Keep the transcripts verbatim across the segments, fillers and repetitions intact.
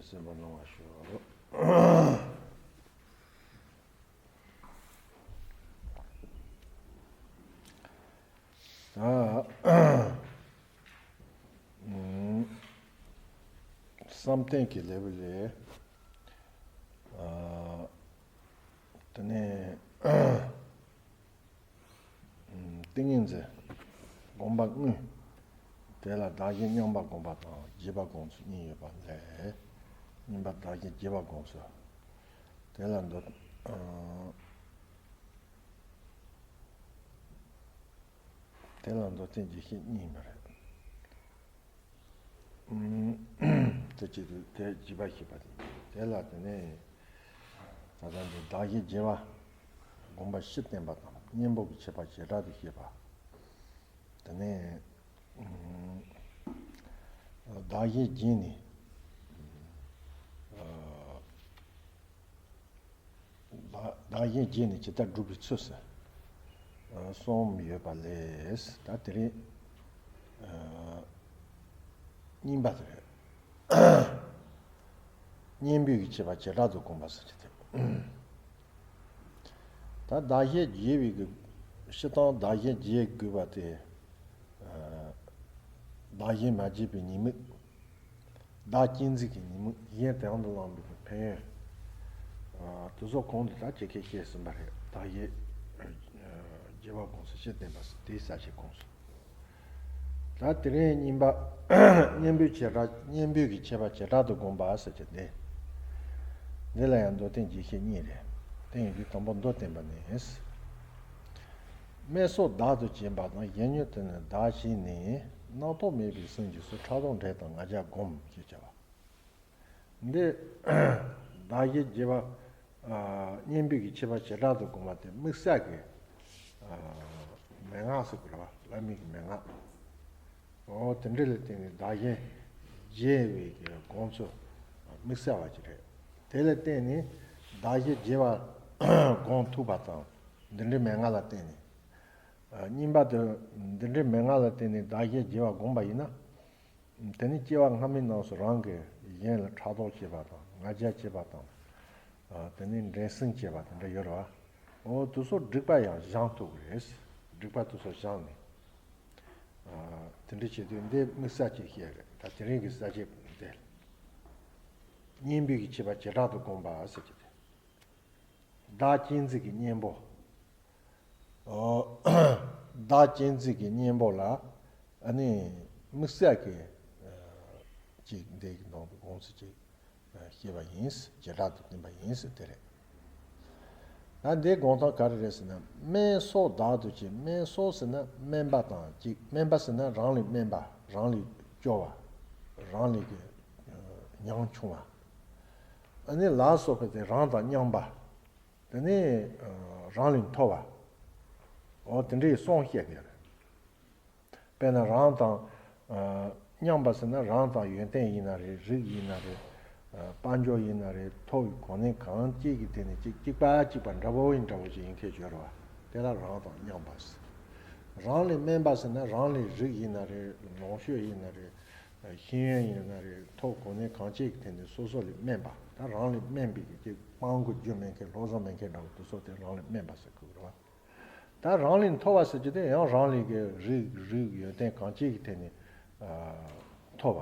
གསན་པ་གནང་བ་ཞུ། ད་བསམ་གཏན་གྱི་ལེ་བ་ལས། དེ་ནས། ཏིང་ངེ་འཛིན་སྒོམ་པ་དངོས། དེ་ལ་བདག་གཞན་མཉམ་པ་སྒོམ་པ་དང་རྗེས་དཔག་སྒོམ་ཚུལ་གཉིས་ཡོད་པ་ལས། གཉིས་པ་བདག་གཞན་རྗེས་དཔག་སྒོམ་ཚུལ། དེ་ལ་མདོ། དེ་ལ་མདོ་སྟེ་རྗེས་ཤེས་གཉིས་མ་རེད། དེ་བྱེད་དུས་དེ་རྗེས་དཔག་ཤེས་པ་དེ། དེ་ལ་དེ་ནས་ད་ལྟ་འདི་བདག་གཞན་བརྗེ་བ་སྒོམ་པ་སྤྱི་བསྟན་པ་དང་གཉེན་པོ་གི་ཁྱད་པར་བྱེ་བྲག་ཏུ་ཤེས་པ། དེ་ནས་བདག་གཞན་བརྗེས་ནས། བདག་གཞན་བརྗེས་ནས་ཇི་ལྟར་སྒྲུབ་པའི་ཚུལ་ཟེར། གསུམ་ཡོད་པ་ལས་ད་དེ་རིང་གཉིས་པ་དེ་རེད། གཉེན་པོའི་གི་བྱེད་པ་བྱེ་བྲག་ཏུ་བསྒོམ་པ་ཟེར་གྱི་དེ། ད་བདག་གཞན་བརྗེ་བའི་གི་སྤྱི་བཏང་བདག་གཞན་བརྗེ་དགོས་པ་དེ། བདག་གཞན་མ་བརྗེད་པའི་ཉེས་དམིགས། བདག་གཅེས་འཛིན་གྱི་ཉེས་དམིགས། གཞན་དོན་དུ་བླངས་པའི་ཕན་ཡོན། དེ་ཚོ་གོང་དུ་ད་ཅི་ཁས་བཤད་ཟིན་པ་རེད། བདག་གཞན་བརྗེ་བ་སྒོམ་ཚུལ་སྤྱི་བསྟན་པ་ཟེར་དེའི་ས་བཅད་གོང་སོང་། ད་དེ་རིང་གཉིས་པ། གཉེན་པོའི་བྱེ་བྲག་གཉེན་པོའི་གི་བྱེད་པ་བྱེ་བྲག་ཏུ་བསྒོམ་པ་ཟེར་གྱི་འདི། འདི་ལ་ཡང་མདོ་སྟེ་རྗེས་ཤེས་གཉིས་རེད། དེ་ཡིན་དུས་དང་པོ་མདོ་བསྟན་པ་ནས། དམན་སོགས་བདག་ཏུ་བྱས་པ་དང་། གཞན་ཉིད་དུ་ནི་བདག་བྱས་ནས། རྣམ་རྟོག་མེད་པའི་སེམས་ཀྱིས་སུ། ཕྲག་དོག་འདྲེ་དང་ང་རྒྱལ་བསྒོམ་ཞེས་བྱ་བ། འདི་བདག་གཞན་བརྗེ་བ། གཉེན་པོའི་གི་བྱེད་པ་བྱེ་བྲག་ཏུ་བསྒོམ་པ་དེ་དམིགས་བསལ་གྱི་མན་ངག་ཟེར་དགོས་རེད་བ། བླ་མེད་ཀྱི་མན་ངག་འོ་དེ་འདྲ་ལ་བརྟེན་ནས་བདག་གཞན་བརྗེ་བའི་གི་སྒོམ་ཚུལ་དམིགས་བསལ་བ་ཅིག་རེད། དེ་ལ་བརྟེན་ནས་བདག་གཞན་བརྗེ་བ་སྒོམ་ཐུབ་པ་དང་། འདི་འདྲའི་མན་ངག་ལ་བརྟེན་ནས། གཉིས་པ་དེ། འདི་འདྲའི་མན་ངག་ལ་བརྟེན་ནས་བདག་གཞན་བརྗེ་བ་བསྒོམས་པ་ཡིན་ན། དེ་ནི་སྐྱེ་བ་སྔ་མའི་རྣམས་སུ་རང་གིས་གཞན་ལ་ཕྲག་དོག་བྱེད་པ་དང་། ང་རྒྱལ་བྱེད་པ་དང་། དེ་ནི་འགྲན་སེམས་བྱེད་པ་དེ་འདྲ་ཡོད་རེད་བ། འོ་དེ་ཚོ་སྒྲིབ་པ་ཡང་སྦྱང་ཐུབ་ཀྱི་རེད། སྒྲིབ་པ་དེ་ཚོ་སྦྱངས་ནས། དེ་འདྲ་བྱེད་དུས་འདི་དམིགས་བསལ་གྱི་བཤད་རེད། ད་དེ་རིང་གི་ས་བཅད་འདི། གཉེན་པོའི་གི་བྱེད་པ་བྱེ་བྲག་ཏུ་བསྒོམ་པ་ཟེར་གྱི་དེ། བདག་གཅེས་འཛིན་གྱི་གཉེན་པོ། ཨོ། བདག་གཅེས་འཛིན་གྱི་གཉེན་པོ་ལ་ཨ་ནི་དམིགས་བསལ་གྱི་ཅིག་འདི་གི་ནང་དུ་དགོངས་ཚུལ་ཅིག་བཤད་པ་ཡིན། བྱེ་བྲག་ཏུ་བསྟན་པ་ཡིན་ཟེར་དེ་རེད། ད་འདིའི་དགོངས་དོན་ག་རེ་རེད་ཟེར་ན། དམན་སོགས་བདག་ཏུ་བྱས། དམན་སོགས་ཟེར་ན་དམན་པ་དང་གཅིག་དམན་པ་ཟེར་ན་རང་ལས་དམན་པ། རང་ལས་སྐྱོ་བ། རང་ལས་ཀྱི་ཉམ་ཆུང་བ། ཨ་ནི་ལ་སོགས་པ་དེ་རང་དང་མཉམ་པ། དེ་ནས་རང་ལས་མཐོ་བ། འོ་དེ་འདྲའི་གསུམ་བཤད་ཀྱི་ཡོད་རེད། དཔེར་ན་རང་དང་མཉམ་པ་ཟེར་ན་རང་དང་ཡོན་ཏན་ཡིན་ན་རེད། རིགས་ཡིན་ན་རེད། དཔལ་འབྱོར་ཡིན་ན་རེད། ཐོབ་པའི་གོ་གནས་གང་ཅིག་གི་སྟེང་ནས་གཅིག་གཅིག་པ་གཅིག་པ་འདྲ་བོ་ཡིན་འདྲ་བོ་ཞིག་ཡིན་མཁན་ཡོད་རེད་བ། དེ་ལ་རང་དང་མཉམ་པ་ཟེར། རང་ལས་དམན་པ་ཟེར་ན་རང་ལས་རིགས་ཡིན་ན་རེད། ལོངས་སྤྱོད་ཡིན་ན་རེད། ཤེས་ཡོན་ཡིན་ན་རེད། ཐོབ་གོ་གནས་གང་ཅིའི་ཐད་ནས་སོ་སོ་ལས་དམན་པ། ད་རང་ལས་དམན་པའི་གི་ཅིག་དཔང་གི་རྒྱུ་མེད་མཁན། བློ་བཟང་མེད་མཁན་འདྲ་བོ་དེ་ཚོ་དེ་རང་ལས་དམན་པ་ཟེར་དགོས་རེད་བ། ད་རང་ལས་མཐོ་བ་ཟེར་རྒྱུ་དེ་ཡང་རང་ལས་ཀྱི་རིགས་རིགས་ཡོན་ཏན་གང་ཅིའི་ཐད་ནས་མཐོ་བ།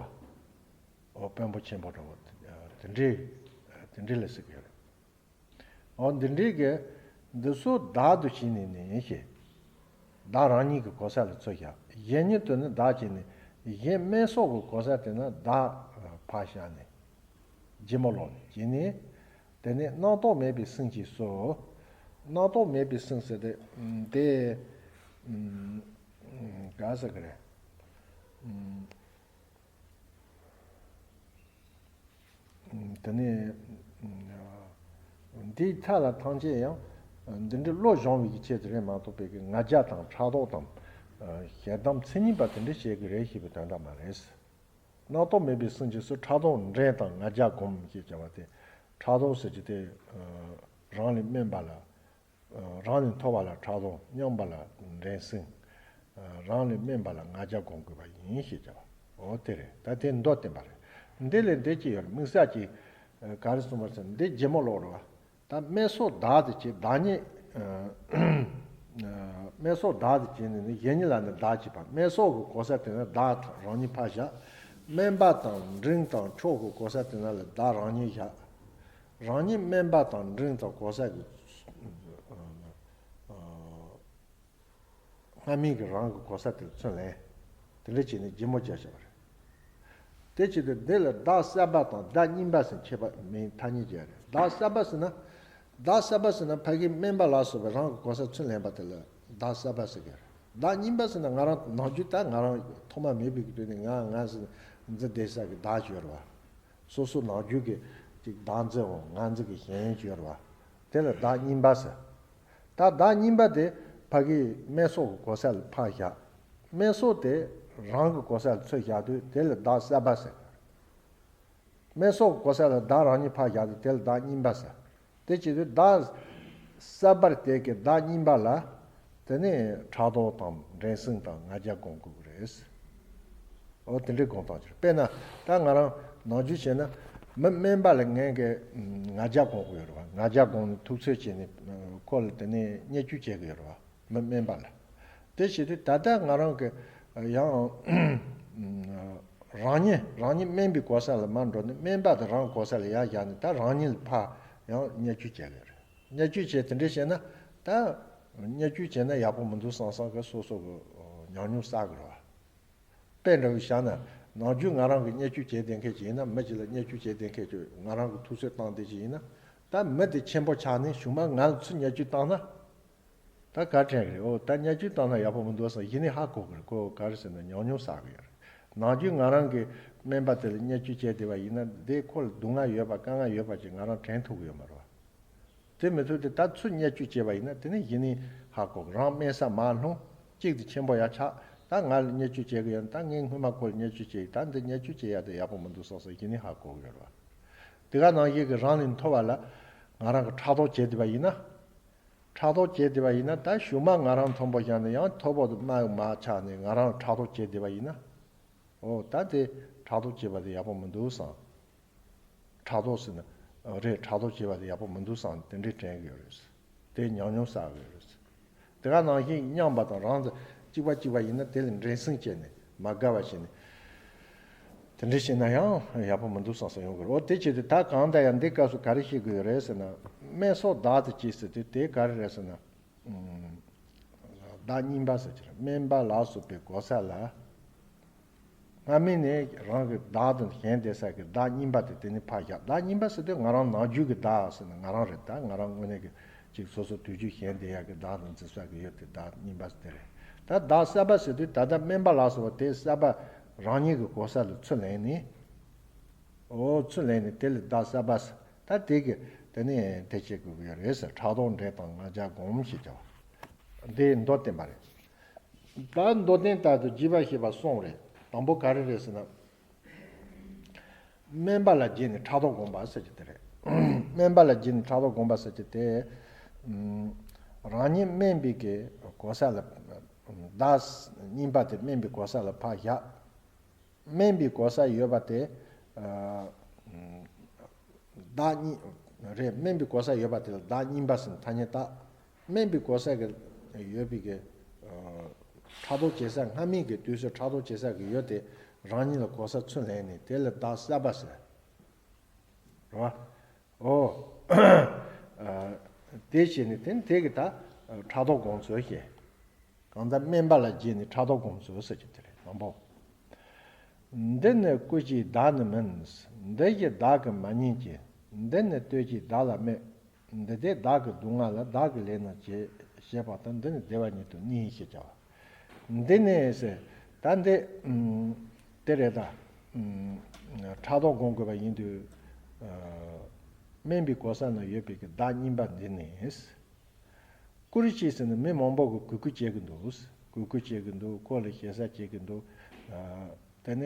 འོ་དཔོན་པོ་ཆེན་པོ་འདྲ་བོ་དེ་འདྲའི་དེ་འདྲའི་ལ་ཟེར་གི་ཡོད་རེད། འོ་འདི་འདྲའི་གི་འདི་ཚོ་བདག་ཏུ་བྱས་ནས་ནི་ཞེས། བདག་རང་ཉིད་ཀྱི་གོ་ས་ལ་ཚུར་བཞག་གཞན་ཉིད་དུ་ནི་བདག་བྱས་ནས། གཞན་དམན་སོགས་ཀྱི་གོ་ས་དེ་ན་བདག་ཕར་བཞག་ནས། ལྗིད་མོ་ལོག་ནས་བྱས་ནས། དེ་ནས་རྣམ་རྟོག་མེད་པའི་སེམས་ཀྱིས་སུ། རྣམ་རྟོག་མེད་པའི་སེམས་ཟེར་དེ་དེ་ག་ཟེར་གི་རེད། དེ་ནས་འདིའི་མཐའ་ལ་ཐམས་ཅད་ཡང་འདི་འདྲའི་བློ་སྦྱོང་བའི་ཆེད་དུ་རེད་མ་གཏོགས་པའི་ང་རྒྱལ་དང་ཕྲག་དོག་དང་ཞེ་སྡང་མཚན་ཉིད་པ་དེ་འདྲ་བྱེད་ཀྱི་རེད་ཞེས་པའི་དོན་དག་མ་རེད། རྣམ་རྟོག་མེད་པའི་སེམས་ཀྱིས་སུ། ཕྲག་དོག་འགྲན་དང་ང་རྒྱལ་བསྒོམ་ཞེས་བྱ་བ་སྟེ། ཕྲག་དོག་ཟེར་རྒྱུ་དེ་རང་ལས་དམན་པ་ལ། རང་ལས་མཐོ་བ་ལ་ཕྲག་དོག་མཉམ་པ་ལ་འགྲན་སེམས། རང་ལས་དམན་པ་ལ་ང་རྒྱལ་སྒོམ་དགོས་པ་ཡིན་ཞེས་བྱ་བ། འོ་དེ་རེད། ད་དེ་མདོ་བསྟན་པ་རེད། འདི་ལས་འདི་ཅི་ཡོད་རེད། དམིགས་བསལ་གྱི་ག་རེ་གསུངས་པ་ཟེར་ན། འདི་རྗེ་མོ་ཀློག་རེད་བ། ད་སྨྲེ་སོགས་བདག་ཏུ་བྱས། བདག་ཉིད། སྨྲེ་སོགས་བདག་ཏུ་བྱས་ནས་ནི་གཞན་ཉིད་ལ་ནི་བདག་བྱེད་པ། སྨྲེ་སོགས་ཀྱི་གོ་ས་དེ་ན་བདག་རང་ཉིད་ཕར་བཞག། དམན་པ་དང་འབྲིང་དང་མཆོག་གི་གོ་ས་དེ་ན་ལ་བདག་རང་ཉིད་བཞག། རང་ཉིད་དམན་པ་དང་འབྲིང་དང་གོ་ས་གི་སྔ་མིན་གྱི་རང་གི་གོ་ས་དེར་ཚུར་ལེན། དེ་འདྲ་བྱས་ནས་རྗེ་མོ་བརྒྱབ་བཞག་པ་རེད། དེ་བྱེད་དུས་འདི་ལ་བདག་གསར་པ་དང་བདག་རྙིང་པ་ཟེར་ཁྱད་པར་མིང་ཐ་སྙད་བརྒྱབ་རེད། བདག་གསར་པ་ཟེར་ན། བདག་གསར་པ་ཟེར་ན་ཕ་གིའི་དམན་པ་ལ་སོགས་པའི་རང་གི་གོ་ས་ཚུར་ལེན་པ་དེ་ལ་བདག་གསར་པ་ཟེར་གི་རེད། བདག་རྙིང་པ་ཟེར་ན་ང་རང་ནམ་རྒྱུན་ད་ང་རང་ཐོག་མ་མེད་པའི་གི་དུས་ནས་ང་ང་ཟེར་འཛིན་བསྡད་ས་གི་བདག་ཅིག་ཡོད་རེད་བ། སོ་སོ་ནམ་རྒྱུན་གྱི་ཅིག་བདག་འཛིན་འོང་ང་འཛིན་གྱི་ཞེན་ཡུལ་ཡོད་རེད་བ། དེ་ལ་བདག་རྙིང་པ་ཟེར། ད་བདག་རྙིང་པ་དེ་ཕ་གིའི་དམན་སོགས་ཀྱི་གོ་ས་ལ་ཕར་བཞག། དམན་སོགས་དེ་རང་གི་གོ་ས་ལ་ཚུར་བཞག་དུས་དེ་ལ་བདག་གསར་པ་ཟེར། དམན་སོགས་ཀྱི་གོ་ས་ལ་བདག་རང་ཉིད་ཕར་བཞག་དུས་དེ་ལ་བདག་རྙིང་པ་ཟེར། དེ་བྱེད་དུས་བདག་གསར་པར་བལྟས་ཀྱི་བདག་རྙིང་པ་ལ། དེ་ནས་ཕྲག་དོག་དང་འགྲན་སེམས་དང་ང་རྒྱལ་སྒོམ་དགོས་ཀྱི་རེད། འོ་དེ་འདྲའི་སྒོམ་སྟངས་ཅིག་དཔེར་ན་ད་ང་རང་ནམ་རྒྱུན་བྱས་ན་མི་དམན་པ་ལ་ངན་གྱི་ང་རྒྱལ་སྒོམ་གྱི་ཡོད་རེད་བ། ང་རྒྱལ་སྒོམ་ནས་ཐུབ་ཚོད་བྱས་ནས་ཁོ་ལ་དེ་ནས་བརྙས་བཅོས་བྱེད་ཀྱི་ཡོད་རེད་བ། མི་དམན་པ་ལ། དེ་བྱེད་དུས་ད་ལྟ་ང་རང་གི་ཡང་རང་ཉིད་རང་ཉིད་དམན་པའི་གོ་ས་ལ་མར་འགྲོ་ནས་དམན་པ་དེ་རང་གོ་ས་ལ་ཡར་བཞག་ནས་ད་རང་ཉིད་ལ་ཕར་ཡང་བརྙས་བཅོས་བྱེད་ཀྱི་རེད། བརྙས་བཅོས་བྱས་དེ་འདྲ་བྱས་ན་ད་བརྙས་བཅོས་བྱས་ན་ཡག་པོ་མི་འདུག་བསམ་བསམ་གི་སོ་སོ་གི་ཉམས་མྱོང་བསགས་གི་རེད་བ། དཔེ་འདྲ་བོ་བཞག་ན་ནམ་རྒྱུན་ང་རང་གི་བརྙས་བཅོས་བྱས་བསྡད་མཁན་ཅིག་ཡིན་ན། མི་གཅིག་ལ་བརྙས་བཅོས་བྱས་བསྡད་མཁན་ཅིག་ང་རང་གི་ཐུབ་ཚོད་བཏང་བསྡད་ཅིག་ཡིན་ན། ད་མི་དེ་ཆེན་པོ་ཆགས་ནས་གཞུག་མ་ང་ལ་ཚུར་བརྙས་བཅོས་བཏང་ན། ད་ག་དྲན་གི་རེད། འོ་ད་བརྙས་བཅོས་བཏང་ན་ཡག་པོ་མི་འདུག་བསམ་གཞི་ནས་ཧ་གོ་གི་རེད། ཁོ་ག་རེ་ཟེར་ན་ཉམས་མྱོང་བསགས་གི་ཡོད་རེད། ནམ་རྒྱུན་ང་རང་གི་དམན་པ་དེ་ལ་བརྙས་བཅོས་བྱས་བསྡད་པ་ཡིན་ན་དེ་ཁོ་ལ་སྡུག་བསྔལ་ཡོད་པ་དཀའ་ངལ་ཡོད་པ་ཅིག་ང་རང་དྲན་ཐུབ་གི་ཡོད་མ་རེད་བ། དེ་མི་ཐུབ་དེ་ད་ཚུར་བརྙས་བཅོས་བྱས་པ་ཡིན་ན་དེ་ནི་གཞི་ནས་ཧ་གོ་གི། རང་དམན་ས་མར་ལྷུང་། གཅིག་དེ་ཆེན་པོ་ཡར་ཆགས། ད་ང་ལ་བརྙས་བཅོས་བྱེད་གི་ཡོད། ད་ངས་སྔོན་མ་ཁོ་ལ་བརྙས་བཅོས་བྱས་ཡིན། ད་འདི་བརྙས་བཅོས་བྱེད་ཡ་དེ་ཡག་པོ་མི་འདུག་བསམ་བསམ་གཞི་ནས་ཧ་གོ་གི་ཡོད་རེད་བ། དེ་ག་ནང་བཞིན་གྱི་རང་ལས་མཐོ་བ་ལ་ང་རང་གི་ཕྲག་དོག་བྱས་བསྡད་པ་ཡིན་ན། ཕྲག་དོག་བྱས་བསྡད་པ་ཡིན་ན་ད་གཞུག་མ་ང་རང་མཐོན་པོ་བཞག་ནས་ཡང་མཐོ་པོ་དེ་དམའ་བོ་མར་ཆགས་ནས་ང་རང་ཕྲག་དོག་བྱས་བསྡད་པ་ཡིན་ན། འོ་ད་དེ་ཕྲག་དོག་བྱས་པ་དེ་ཡག་པོ་མི་འདུག་བསམ། ཕྲག་དོག་ཟེར་ན་རེད། ཕྲག་དོག་བྱས་པ་དེ་ཡག་པོ་མི་འདུག་བསམ་དེ་འདྲའི་དྲན་གི་ཡོད་རེད། དེ་ཉམས་མྱོང་བསགས་གི་ཡོད་རེད། དེ་ག་ནང་བཞིན་མཉམ་པ་དང་རང་དང་གཅིག་པ་གཅིག་པ་ཡིན་ན་དེ་ལ་འགྲན་སེམས་བྱས་ནས་མ་དགའ་བ་བྱས་ནས། དེ་འདྲ་བྱས་ན་ཡང་ཡག་པོ་མི་འདུག་བསམ་བསམ་ཡོང་གི་རེད། འོ་དེ་བྱེད་དུས་ད་གང་ལྟར་ཡང་འདི་སྐབས་སུ་ག་རེ་ཤེས་དགོས་ཡོད་རེད་ཟེར་ན། དམན་སོགས་བདག་ཏུ་བྱས་ཟེར་དུས་དེ་ག་རེ་རེད་ཟེར་ན། བདག་རྙིང་པ་ཟེར་གྱི་རེད། དམན་པ་ལ་སོགས་པའི་གོ་ས་ལ། སྔ་མིན་ནས་རང་གི་བདག་དང་ཞེན་བསྡད་ས་གི་བདག་རྙིང་པ་དེ་དེ་ནི་ཕར་བཞག། བདག་རྙིང་པ་ཟེར་དུས་ང་རང་ནམ་རྒྱུན་གྱི་བདག་ཟེར་ན་ང་རང་རེད། ད་ང་རང་དངོས་གནས་ཀྱི་ཅིག་སོ་སོ་དུས་རྒྱུན་ཞེན་བསྡད་ཡག་གི་བདག་དང་འཛིན་ས་གི་ཡོད་དེ་བདག་རྙིང་པ་ཟེར་དེ་རེད། ད་བདག་གསར་པ་ཟེར་དུས་ད་ལྟ་དམན་པ་ལ་སོགས་པ་དེ་གསར་པ་རང་ཉིད་ཀྱི་གོ་ས་ལ་ཚུར་ལེན་ནས། འོ་ཚུར་ལེན་ནས་དེ་ལ་བདག་གསར་པ་ཟེར། ད་དེ་གི་དེ་ནས་དེ་བྱེད་དགོས་ཀྱི་ཡོད་རེད་ཟེར། ཕྲག་དོག་འགྲན་དང་ང་རྒྱལ་སྒོམ་ཞེས་བྱ་བ། འདིའི་མདོ་བསྟན་པ་རེད། ད་མདོ་བསྟན་ལྟར་དུ་རྒྱས་པར་བཤད་པ་གསུམ་རེད། དང་པོ་ག་རེ་རེད་ཟེར་ན། དམན་པ་ལ་བརྗེས་ནས་ཕྲག་དོག་སྒོམ་པ་ཟེར་གྱི་དེ་རེད། དམན་པ་ལ་བརྗེས་ནས་ཕྲག་དོག་སྒོམ་པ་ཟེར་གྱི་དེ། ཨམ། རང་ཉིད་དམན་པའི་གི་གོ་ས་ལ། བདག་རྙིང་པ་དེ་དམན་པའི་གོ་ས་ལ་ཕར་བཞག། དམན་པའི་གོ་ས་ཡོད་པ་དེ། ཨ། བདག་རྙིང་རེད། དམན་པའི་གོ་ས་ཡོད་པ་དེ་ལ་བདག་རྙིང་པ་ཟེར་ཐ་སྙད་བཏགས། དམན་པའི་གོ་ས་གི་ཡོད་པའི་གི། ཨ། ཕྲག་དོག་བྱེད་ས་སྔ་མའི་གི་དུས་སུ་ཕྲག་དོག་བྱེད་ས་གི་ཡོད་དེ་རང་ཉིད་ལ་གོ་ས་ཚུར་ལེན་ནས་དེ་ལ་བདག་གསར་པ་ཟེར། རེད་བ། ཨོ། ཨ། དེ་བྱས་ནས་དེ་ནི་དེ་གི་ད་ཕྲག་དོག་སྒོམ་ཚུལ་བཤད། གང་ལྟར་དམན་པ་ལ་བརྗེས་ནས་ཕྲག་དོག་སྒོམ་ཚུལ་ཟེར་གྱི་དེ་རེད། དང་པོ། འདི་ནི་བཀུར་བྱའི་བདག་ནི་མིན། འདི་ཡིས་བདག་གི་མ་ཉེས་ཀྱི། འདི་ནི་བསྟོད་བྱའི་བདག་ལ་སྨོད། འདི་དེས་བདག་གི་སྡུག་བསྔལ་ལ། བདག་གི་ལས་རྣམས་བྱེད་ཞེས་པ་དང་། འདི་ནི་བདེ་བ་ཉིད་དུ་གཉེར་ཞེས་བྱ་བ། འདི་ནི་ཟེར། ད་འདི། ཨམ། དེ་རེད་ད། ཨམ། ཕྲག་དོག་སྒོམ་དགོས་པ་ཡིན་དུས། ཨ། དམན་པའི་གོ་ས་ན་ཡོད་པའི་གི་བདག་རྙིང་པ་འདི་ནི། བཀུར་བྱེད་ཟེར་ནས་མི་མང་པོ་གིས་གུས་བཀུར་བྱེད་ཀྱི་འདུག། གུས་བཀུར་བྱེད་ཀྱི་འདུག། ཁོ་ལ་ཞེ་ས་བྱེད་ཀྱི་འདུག། ཨ། དེ་ནས་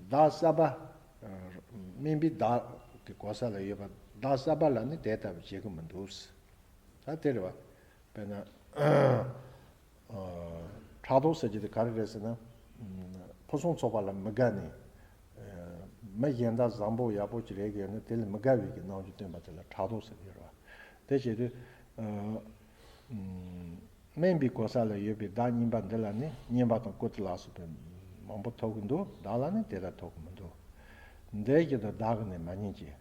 བདག་གསར་པ། ཨ། དམན་པའི་བདག་གི་གོ་ས་ལ་ཡོད་པ་བདག་གསར་པ་ལ་ནི་དེ་ལྟ་བུ་བྱེད་ཀྱི་མི་འདུག། ད་དེ་རེད་བ། དཔེར་ན། ཨ། ཕྲག་དོག་ཟེར་གྱི་དེ་ག་རེ་རེད་ཟེར་ན། ཨ། ཕུན་སུམ་ཚོགས་པ་ལ་མི་དགའ་ནས། ཨ། མི་གཞན་དག་བཟང་པོ་ཡག་པོ་ཅིག་རེད་གི་ཡོད་ན། དེ་ལ་མི་དགའ་བའི་གི་རྣམ་འགྱུར་སྟོན་པ་དེ་ལ་ཕྲག་དོག་ཟེར་གི་ཡོད་རེད་བ། དེ་བྱེད་དུས། ཨ། ཨུམ། དམན་པའི་གོ་ས་ལ་ཡོད་པའི་བདག་གཉིས་པ་འདི་ལ་ནི་སྙན་པ་དང་ཀུ་ཏི་ལ་སོགས་པའི་མང་པོ་ཐོབ་ཀྱི་འདུག། བདག་ལ་ནི་དེ་ལྟར་ཐོབ་ཀྱི་མི་འདུག། འདི་བཞིན་དུ་བདག་གིས་ནི་མ་རྙེད་ཅིང་།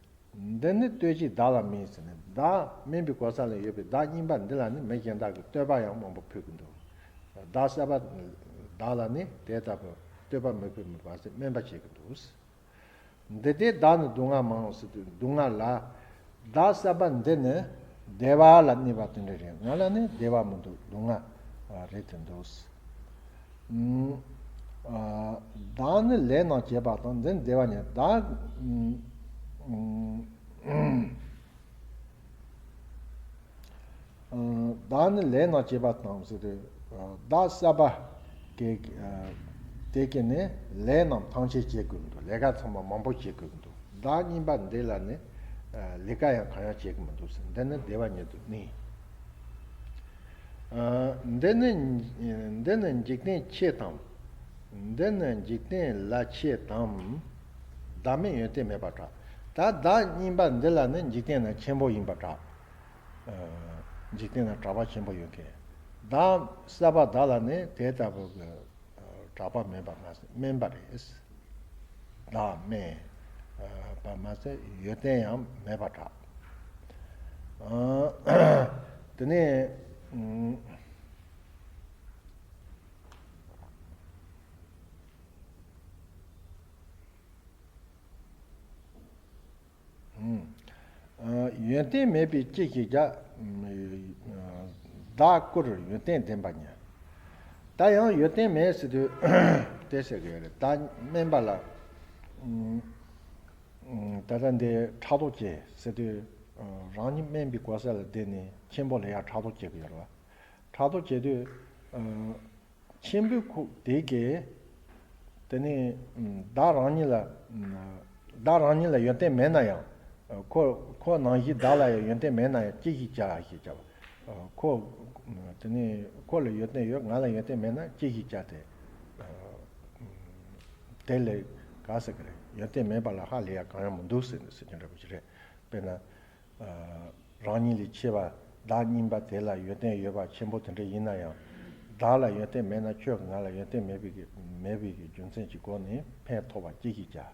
འདི་ནི་ལྟོས་ཤིག་བདག་ལ་མིན་ཟེར་ནས། བདག་དམན་པའི་གོ་ས་ལ་ཡོད་པའི་བདག་གཉིས་པ་འདི་ལ་ནི་མི་གཞན་དག་གིས་བསྟོད་པ་ཡང་མང་པོ་ཕུལ་གྱི་འདུག། བདག་གསར་པ་བདག་ལ་ནི་དེ་ལྟ་བུ་བསྟོད་པ་མི་ཕུལ་མི་ཕར་ཟད་དམན་པ་བྱེད་ཀྱི་འདུག། འདི་ལྟས་བདག་ནི་སྡུག་བསྔལ་མང་ཟེར་དུས། སྡུག་བསྔལ་ལ། བདག་གསར་པ་འདི་ནི་བདེ་བ་ལ་གནས་པ་དེ་འདྲ་རེད། ང་ལ་ནི་བདེ་བ་མི་འདུག། སྡུག་བསྔལ་རེད་དེ་འདུག། ཨ། བདག་ནི་ལས་རྣམས་བྱེད་པ་དང་། འདི་ནི་བདེ་བ་ཉིད། བདག་བདག་ནི་ལས་རྣམས་བྱེད་པ་དང་ཟེར་དུས། བདག་གསར་པ་གི་དེ་གིས་ནི་ལས་རྣམས་ཐམས་ཅད་བྱེད་དགོས་ཀྱི་འདུག། ལས་ཀ་ཚང་མ་མང་པོ་བྱེད་དགོས་ཀྱི་འདུག། བདག་གཉིས་པ་འདི་ལ་ནི་ལས་ཀ་ཡང་གང་ཡང་བྱེད་ཀྱི་མི་འདུག་ཟེར། འདི་ནི་བདེ་བ་ཉིད་དུ་གནས། འདི་ནི་འདི་ནི་འཇིག་རྟེན་ཆེ་དང་། འདི་ནི་འཇིག་རྟེན་ལ་ཆེ་དང་། བདག་མེད་ཡོན་ཏན་མེད་པར་གྲགས། ད་བདག་གཉིས་པ་འདི་ལ་ནི་འཇིག་རྟེན་ན་ཆེན་པོ་ཡིན་པར་གྲགས། འཇིག་རྟེན་ན་གྲགས་པ་ཆེན་པོ་ཡོད་མཁན། བདག་གསར་པ་བདག་ལ་ནི་དེ་ལྟ་བུ་གི་གྲགས་པ་མེད་པ་མ་ཟད་དམན་པ་རེད། བདག་དམན་པ་མ་ཟད་ཡོན་ཏན་ཡང་མེད་པར་གྲགས། དེ་ནས། ཨ། ཡོན་ཏན་མེད་པས་ཅི་ཞིག་བྱ། བདག་ཀུན་ཡོན་ཏན་ལྡན་པ་ཉིད། ད་ཡང་ཡོན་ཏན་མེད་ཟེར་དུས་དེ་ཟེར་གི་ཡོད་རེད། ད་དམན་པ་ལ། ད་ལྟ་འདི་ཕྲག་དོག་བྱེད་ཟེར་དུས། རང་ཉིད་དམན་པའི་གོ་ས་ལ་བསྡད་ནས་ཆེན་པོ་ལ་ཡང་ཕྲག་དོག་བྱེད་ཀྱི་ཡོད་རེད་བ། ཕྲག་དོག་བྱེད་དུས། ཆེན་པོའི་ཁུག་དེ་གས། དེ་ནི་བདག་རང་ཉིད་ལ། བདག་རང་ཉིད་ལ་ཡོན་ཏན་མེད་ན་ཡང་། ཁོ་ཁོ་ནང་བཞིན་བདག་ལ་ཡང་ཡོན་ཏན་མེད་ན་ཡང་ཅི་ཞིག་བྱ་ཞེས་བྱ་བ། ཁོ། དེ་ནི་ཁོ་ལ་ཡོན་ཏན་ཡོད། ང་ལ་ཡོན་ཏན་མེད་ན་ཅི་ཞིག་བྱ་སྟེ། དེ་ལས་ག་ཟེར་གི་རེད། ཡོན་ཏན་མེད་པ་ལ་ཧ་ལས་ཡ་གང་ཡང་མི་འདུག་ཟེར་ནས་ཟེར་གྱི་འདྲ་པོ་ཞིག་རེད། དཔེར་ན། རང་ཉིད་ལས་ཆེ་བ་བདག་གཉིས་པ་དེ་ལ་ཡོན་ཏན་ཡོད་པ་ཆེན་པོ་དེ་འདྲ་ཡིན་ན་ཡང་། བདག་ལ་ཡོན་ཏན་མེད་ན་ཁྱོད་ཀྱིས་ང་ལ་ཡོན་ཏན་མེད་པའི་གི་མེད་པའི་གི་རྒྱུ་མཚན་གྱི་སྒོ་ནས་ཕན་ཐོགས་པ་ཅི་ཞིག་བྱ།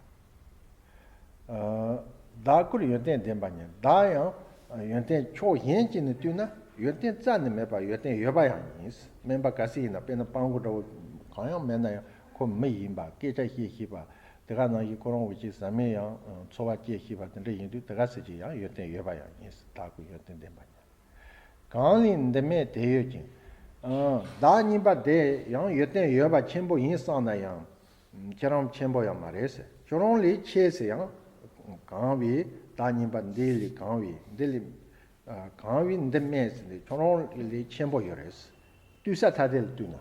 བདག་ཀུན་ཡོན་ཏན་ལྡན་པ་ཉིད། བདག་ཡང་ཡོན་ཏན་ཕྱོགས་གཞན་གཅིག་ནས་བལྟས་ན་ཡོན་ཏན་རྩ་ནས་མེད་པ་ཡོན་ཏན་ཡོད་པ་ཡང་ཡིན། དམན་པ་གལ་སྲིད་ཡིན་ན། དཔེར་ན་སྤྲང་པོ་འདྲ་བོ་གང་ཡང་མེད་ན་ཡང་ཁོ་མི་ཡིན་པ། སྐད་ཆ་བཤད་ཤེས་པ། དེ་ག་ནང་བཞིན་ཁོ་རང་འུ་ཅག་བཟའ་མི་ཡང་འཚོ་བ་སྐྱེལ་ཤེས་པ་དེ་འདྲ་ཡིན་དུས། དེ་ག་ཚོད་ཅིག་ཡང་ཡོན་ཏན་ཡོད་པ་ཡང་ཡིན། བདག་ཀུན་ཡོན་ཏན་ལྡན་པ་ཉིད། གང་ལས་འདི་མེད་དེ་ཡོད་ཅིང་། ཨང་། བདག་གཉིས་པ་དེ་ཡང་ཡོན་ཏན་ཡོད་པ་ཆེན་པོ་ཡིན་བསམ་ན་ཡང་། ཁྱེད་རང་ཆེན་པོ་ཡང་མ་རེད་ཟེར། ཁྱོད་རང་ལས་ཆེ་ཟེར་ཡང་། གང་བས། བདག་གཉིས་པ་འདི་ལས་གང་བས། འདི་ལས། ཨ། གང་བས་འདི་དམན་ཟེར་ནས་ཁྱོད་རང་ལས་ཆེན་པོ་ཡོད་རེད། ལྟོས་ས་ཐ་དད་ལ་ལྟོས་ན།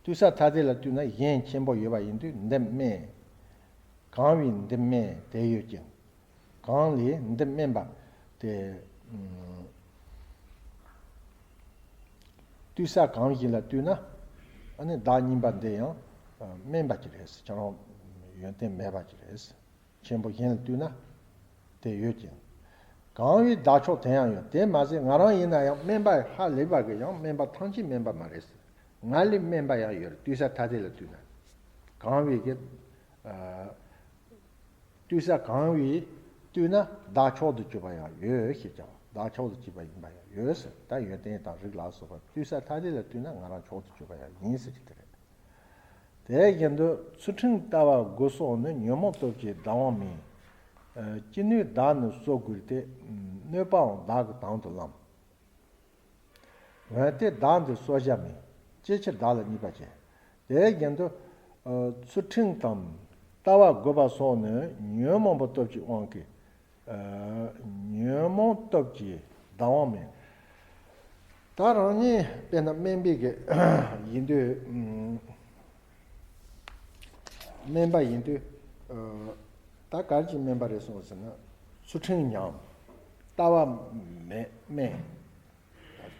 ལྟོས་ས་ཐ་དད་ལ་ལྟོས་ན་གཞན་ཆེན་པོ་ཡོད་པ་ཡིན་དུས་འདི་དམན། གང་བས་འདི་དམན་དེ་ཡོད་ཅིང་། གང་ལས་འདི་དམན་པ་དེ། ལྟོས་ས་གང་ཞིག་ལ་ལྟོས་ན། ཨ་ནི་བདག་གཉིས་པ་འདི་ཡང་དམན་པ་ཅིག་རེད། ཁྱེད་རང་ཡོན་ཏན་མེད་པ་ཅིག་རེད། ཆེན་པོ་གཞན་ལ་ལྟོས་ན་དེ་ཡོད་ཅིང་། གང་བས་བདག་ཕྱོགས་དེ་ཡང་ཡོད། དེ་མ་ཟད་ང་རང་ཡིན་ན་ཡང་དམན་པ་ཧ་ལས་པ་གི་ཡང་དམན་པ་ཐམས་ཅད་དམན་པ་མ་རེད། ང་ལས་དམན་པ་ཡང་ཡོད་རེད། ལྟོས་ས་ཐ་དད་ལ་ལྟོས་ན། གང་བས་ཀྱི། ཨ། ལྟོས་ས་གང་བས་ལྟོས་ན་བདག་མཆོག་ཏུ་གྱུར་པ་ཡང་ཡོད་ཞེས་ཀྱང་། བདག་མཆོག་ཏུ་གྱུར་པ་ཡིན་པ་ཡང་ཡོད་ཟེར། ད་ཡོན་ཏན་དང་རིགས་ལ་སོགས་པ་ལྟོས་ས་ཐ་དད་ལ་ལྟོས་ན་ང་རང་མཆོག་ཏུ་གྱུར་པ་ཡང་ཡིན་ཟེར་གྱི་དེ་རེད། དེ་བཞིན་དུ་ཚུལ་ཁྲིམས་ལྟ་བ་དགུ་སོགས་ནི། ཉོན་མོངས་སྟོབས་ཀྱིས་བདག་དབང་མེད། ཨ། ཅི་ནུས་བདག་ནི་གསོད་དགོས་ཏེ། གནོད་པའང་བདག་གིས་དང་དུ་བླངས། འོན་ཏེ་བདག་འདི་གསོད་བྱ་མིན། ཅིའི་ཕྱིར་བདག་ལ་གཉིས་པ་བྱེད། དེ་བཞིན་དུ། ཨ། ཚུལ་ཁྲིམས་དང་ལྟ་བ་དགུ་པ་སོགས་ནི་ཉོན་མོངས་པ་སྟོབས་ཀྱི་དབང་གིས། ཨ། ཉོན་མོངས་སྟོབས་ཀྱིས་བདག་དབང་མེད། ད་རང་ཉིད་དཔེར་ན་དམན་པའི་གི་ཡིན་དུས། ཨུམ། དམན་པ་ཡིན་དུས། ཨ། ད་ག་རེ་བྱས་དམན་པ་རེད་གསུངས་ཟེར་ན། ཚུལ་ཁྲིམས་ཉམས། ལྟ་བ་མེད། དམན།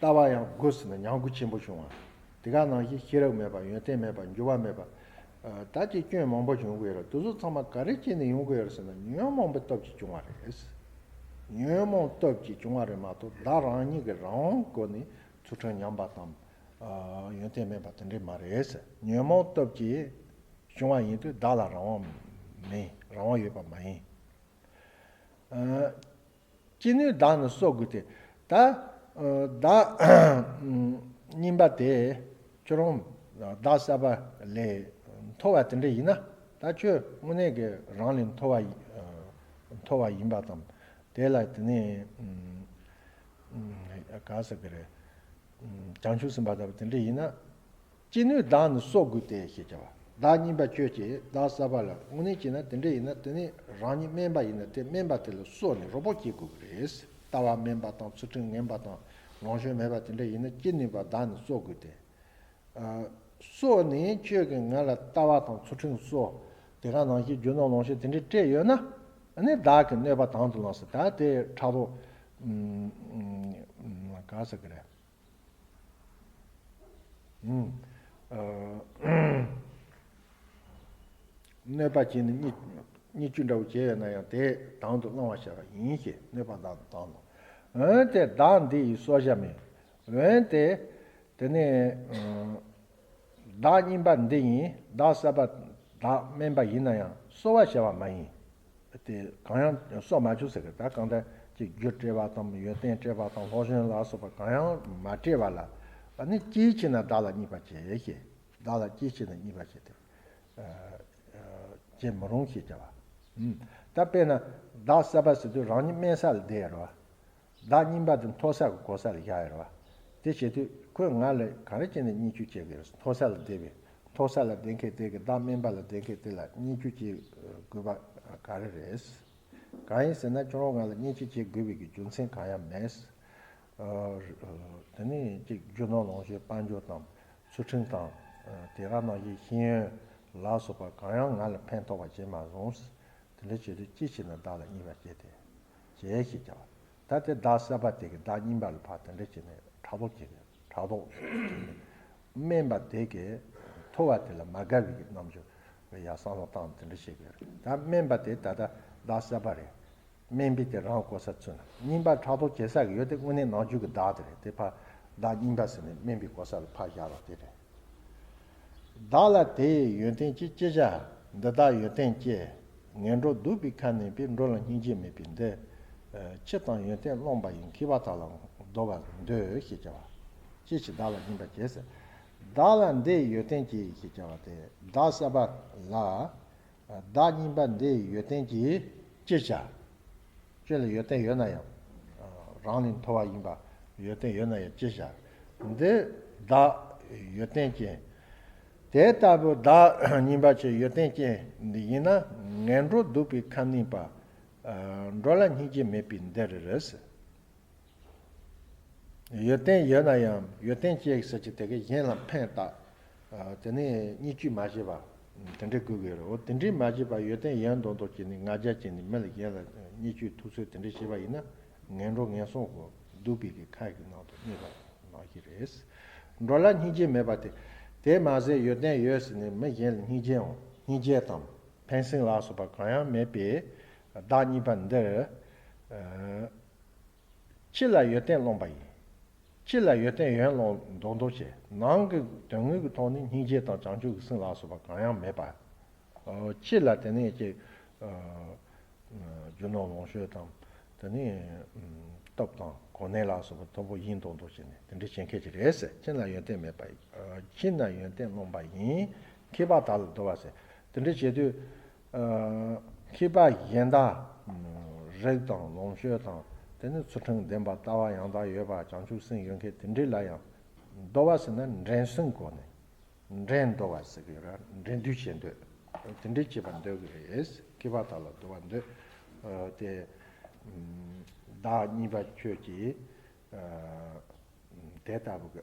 ལྟ་བ་ཡང་དགུ་ཟེར་ན་ཉམས་རྒུད་ཆེན་པོ་བྱུང་བ། དེ་ག་ནང་བཞིན་ཤེས་རབ་མེད་པ། ཡོན་ཏན་མེད་པ། འགྱུར་བ་མེད་པ། ད་ཅིག་སྐྱོན་མང་པོ་བྱུང་གི་ཡོད་རེད། དེ་ཚོ་ཚང་མ་ག་རེ་བྱས་ནས་ཡོང་གི་ཡོད་རེད་ཟེར་ན། ཉོན་མོངས་པའི་སྟོབས་ཀྱིས་བྱུང་བ་རེད། ཉོན་མོངས་སྟོབས་ཀྱིས་བྱུང་བ་རེད་མ་གཏོགས། བདག་རང་ཉིད་ཀྱི་རང་དབང་སྒོ་ནས་ཚུལ་ཁྲིམས་ཉམས་པ་དང་། ཡོན་ཏན་དམན་པ་དེ་འདྲས་མ་རེད། ཉོན་མོངས་སྟོབས་ཀྱིས་བྱུང་བ་ཡིན་དུས་བདག་ལ་རང་དབང་མིན། རང་དབང་ཡོད་པ་མ་ཡིན། ཅི་ནུས་བདག་ནི་གསོ་དགོས་ཏེ། ད་བདག་རྙིང་པ་དེ་ཁྱོད་རང་བདག་གསར་པ་ལས་མཐོ་བ་དེ་འདྲ་ཡིན་ན། ད་ཁྱོད་དངོས་གནས་ཀྱི་རང་ལས་མཐོ་བ་ཡིན། མཐོ་བ་ཡིན་པ་དང་། དེ་ལ་དེ་ནས་ག་ཟེར་གི་རེད། བྱང་ཆུབ་སེམས་དཔའ་ལྟ་བུ་དེ་འདྲ་ཡིན་ན། ཅི་ནུས་བདག་ནི་གསོ་དགོས་ཏེ་ཞེས་བྱ་བ། བདག་རྙིང་པ་ཁྱོད་ཀྱིས་བདག་གསར་པ་ལ་དངོས་གནས་བྱས་ན་དེ་འདྲ་ཡིན་ན། དེ་ནི་རང་ཉིད་དམན་པ་ཡིན་ན། དེ་དམན་པ་དེ་ལ་གསོ་ནས་རོགས་པ་བྱེད་དགོས་ཀྱི་རེད། ལྟ་བ་དམན་པ་དང་། ཚུལ་ཁྲིམས་ངན་པ་དང་། ལོངས་སྤྱོད་མེད་པ་དེ་འདྲ་ཡིན་ན། ཅི་ནུས་པ་བདག་ནི་གསོ་དགོས་ཏེ། གསོ་ནས་ཁྱོད་ཀྱིས་ང་ལ་ལྟ་བ་དང་ཚུལ་ཁྲིམས་གསོ། དེ་ག་ནང་བཞིན་རྒྱུ་ནོར་ལོངས་སྤྱོད་དེ་འདྲ་སྤྲད་ཡོད་ན། ཨ་ནི་བདག་གིས་གནོད་པ་དང་དུ་བླངས་སོ། ད་དེ་ཕྲག་དོག་ག་ཟེར་གི་རེད། གནོད་པ་བྱས་ནས་བརྙས་བརྙས་བཅོས་འདྲ་བོ་བྱས་ཡོད་ན་ཡང་། དེ་དང་དུ་བླང་བར་བྱ་བ་ཡིན་ཞེས། གནོད་པ་དང་དུ་བླང་ནོ། འོན་ཏེ་བདག་འདི་ཡི་གསོ་བྱ་མིན། འོན་ཏེ་དེ་ནས་བདག་རྙིང་པ་འདི་ཡིན། བདག་གསར་པ་བདག་དམན་པ་ཡིན་ན་ཡང་གསོ་བར་བྱ་བ་མ་ཡིན། དེ་གང་ཡང་གསོ་མ་བཅུག་ཟེར་གི། ད་གང་ལྟར་ཅིག་རྒྱུ་སྤྲད་པ་དང་། ཡོན་ཏན་སྤྲད་པ་དང་། སློབ་སྦྱོང་ལ་སོགས་པ་གང་ཡང་མ་སྤྲད་པ་ལ། ཨ་ནི་ཅིའི་ཕྱིར་ན་བདག་ལ་བརྙས་པ་བྱེད་ཞེས། བདག་ལ་ཅིའི་ཕྱིར་ན་བརྙས་པ་བྱེད་དེ། བྱེད་མི་རུང་ཞེས་བྱ་བ། ད་དཔེར་ན་བདག་གསར་པ་ཟེར་དུས་རང་ཉིད་དམན་ས་ལ་བསྡད་ཡོད་རེད་བ། བདག་རྙིང་པ་དེ་མཐོ་ས་གི་གོ་ས་ལ་བཞག་ཡོད་རེད་བ། དེ་བྱེད་དུས་ཁོས་ང་ལ་ག་རེ་བྱས་ནས་བརྙས་བཅོས་བྱེད་ཀྱི་རེད། མཐོ་ས་ལ་བསྡད་པའི། མཐོ་ས་ལ་བསྡད་མཁན་དེ་གིས་བདག་དམན་པ་ལ་བསྡད་མཁན་དེ་ལ་བརྙས་བཅོས་བྱེད་དགོས་པ་ག་རེ་རེད། གང་ཡིན་ཟེར་ན། ཁྱོད་རང་ང་ལ་བརྙས་བཅོས་བྱེད་དགོས་པའི་གི་རྒྱུ་མཚན་གང་ཡང་མེད། དེ་ནས་ཅིག་རྒྱུ་ནོར་ལོངས་སྤྱོད་དཔལ་འབྱོར་དང་། ཚུལ་ཁྲིམས་དང་། དེ་ག་ནང་བཞིན་ཤེས་ཡོན་ལ་སོགས་པ་གང་ཡང་ང་ལ་ཕན་ཐོགས་པ་བྱས་མ་སོང་། དེ་འདྲ་བྱེད་དུས་ཅི་བྱས་ན་བདག་ལ་བརྙས་པ་བྱེད་དེ། བྱེད་ཞེས་བྱ་བ། ད་དེ་བདག་གསར་པ་དེ་གིས་བདག་རྙིང་པ་ལ་ཕར་དེ་འདྲ་བྱས་ནས་ཕྲག་དོག་བྱེད། ཕྲག་དོག་བྱས་ནས། དམན་པ་དེ་གིས་མཐོ་བ་དེ་ལ་མ་དགའ་བའི་གི་རྣམ་འགྱུར་ཡ་བསམ་བློ་བཏང་དེ་འདྲ་བྱེད་དགོས་རེད། ད་དམན་པ་དེ་ད་ལྟ་བདག་གསར་པ་རེད། དམན་པའི་དེ་རང་གོ་ས་ཚུད་ན། རྙིང་པ་ཕྲག་དོག་བྱེད་ས་གི་ཡོད་དེ་དངོས་གནས་ནང་རྒྱུད་ཀྱི་བདག་དེ་རེད། དེ་ཕར་བདག་རྙིང་པ་ཟེར་ནས་དམན་པའི་གོ་ས་ལ་ཕར་བཞག་རོགས་དེ་རེད། བདག་ལ་དེ་ཡི་ཡོན་ཏན་ཅི། ཅི་བྱ་འདི་དག་ཡོན་ཏན་ཅི། ངན་འགྲོ་གདུག་པའི་ཁ་གནོན་པའི། འགྲོ་ལ་སྙིང་རྗེ་མེད་པའི་འདི། ཕྱི་དང་ཡོན་ཏན་བླངས་པ་ཡིས། མཁས་པ་དག་ལ་བཟློག་པར་འདོད་ཞེས་བྱ་བ། ཅི་ཕྱིར་བདག་ལ་སྙིང་པོ་བྱས་ཟེར། བདག་ལ་འདི་ཡི་ཡོན་ཏན་ཅི་ཞེས་བྱ་བ་དེ། བདག་གསར་པ་ལ། བདག་རྙིང་པ་འདི་ཡི་ཡོན་ཏན་གྱིས་ཅི་བྱ། ཁྱོད་ལ་ཡོན་ཏན་ཡོད་ན་ཡང་། རང་ལས་མཐོ་བ་ཡིན་པ་ཡོན་ཏན་ཡོད་ན་ཡང་ཅི་བྱ། འདི་བདག་ཡོན་ཏན་ཅན། དེ་ལྟ་བུ་བདག་རྙིང་པ་ཆེ་ཡོན་ཏན་ཅན་འདི་ཡིན་ན། ངན་འགྲོ་གདུག་པའི་ཁ་གནོན་པ། འགྲོ་ལ་སྙིང་རྗེ་མེད་པའི་འདི་རེད། ཡོན་ཏན་ཡོད་ན་ཡང་། ཡོན་ཏན་ཅན་ཟེར་གྱི་དེ་གས་གཞན་ལ་ཕན་བཏགས། དེ་ནས་བརྙས་བཅོས་མ་བྱས་པ། དེ་འདྲའི་དགོས་ཀྱི་རེད། འོ་དེ་འདྲའི་མ་བྱས་པ། ཡོན་ཏན་ཡོད་མདོག་མདོག་བྱས་ནས་ང་རྒྱལ་བྱས་ནས་མི་ལ་གཞན་ལ་བརྙས་བཅོས་ཐུབ་ཚོད་དེ་འདྲ་བྱས་པ་ཡིན་ན། ངན་འགྲོ་ངན་སོང་གི་གདུག་པའི་གི་ཁ་གི་ནང་དུ་གནས་པ་ནང་བཞིན་རེད། འགྲོ་ལ་སྙིང་རྗེ་མེད་པ་སྟེ། དེ་མ་ཟད་ཡོན་ཏན་ཡོད་ཟེར་ནས་མི་གཞན་ལ་སྙིང་རྗེའང་སྙིང་རྗེ་དང་ཕན་སེམས་ལ་སོགས་པ་གང་ཡང་མེད་པའི་བདག་རྙིང་པ་འདིར། ཕྱི་ལ་ཡོན་ཏན་བླངས་པ་ཡིས། ཕྱི་ལ་ཡོན་ཏན་ཡོད་བླངས་མདོག་མདོག་བྱས། ནང་གི་དོན་དངོས་ཀྱི་ཐོག་ནས་སྙིང་རྗེ་དང་བྱང་ཆུབ་ཀྱི་སེམས་ལ་སོགས་པ་གང་ཡང་མེད་པ། ཕྱི་ལ་དེ་ནས་ཅིག་རྒྱུ་ནོར་ལོངས་སྤྱོད་དང་། དེ་ནས་སྟོབས་དང་གོ་གནས་ལ་སོགས་པ་མཐོ་པོ་ཡིན་མདོག་མདོག་བྱས་ནས་དེ་འདྲ་བྱེད་མཁན་ཅིག་རེད་ཟེར། ཕྱི་ན་ཡོན་ཏན་མེད་པ། ཕྱི་ན་ཡོན་ཏན་བླངས་པ་ཡིས། མཁས་པ་དག་ལ་བཟློག་པར་ཟེར། དེ་འདྲ་བྱེད་དུས། མཁས་པ་གཞན་དག། རིགས་དང་ལོངས་སྤྱོད་དང་། དེ་ནས་ཚུལ་ཁྲིམས་ལྡན་པ། ལྟ་བ་ཡང་དག་ཡོད་པ། བྱང་ཆུབ་སེམས་ཡོད་མཁན་དེ་འདྲ་ལ་ཡང་། བཟློག་པར་ཟེར་ན་འགྲན་སེམས་སྒོ་ནས། འགྲན་བཟློག་པ་ཟེར་གྱི་ཡོད་ར། འགྲན་བསྡུར་བྱེད་འདོད། དེ་འདྲ་བྱེད་པར་འདོད་ཀྱི་རེད། མཁས་པ་དག་ལ་བཟློག་པར་འདོད། དེ། བདག་རྙིང་པ་ཁྱོད་ཀྱིས། དེ་ལྟ་བུ་གི་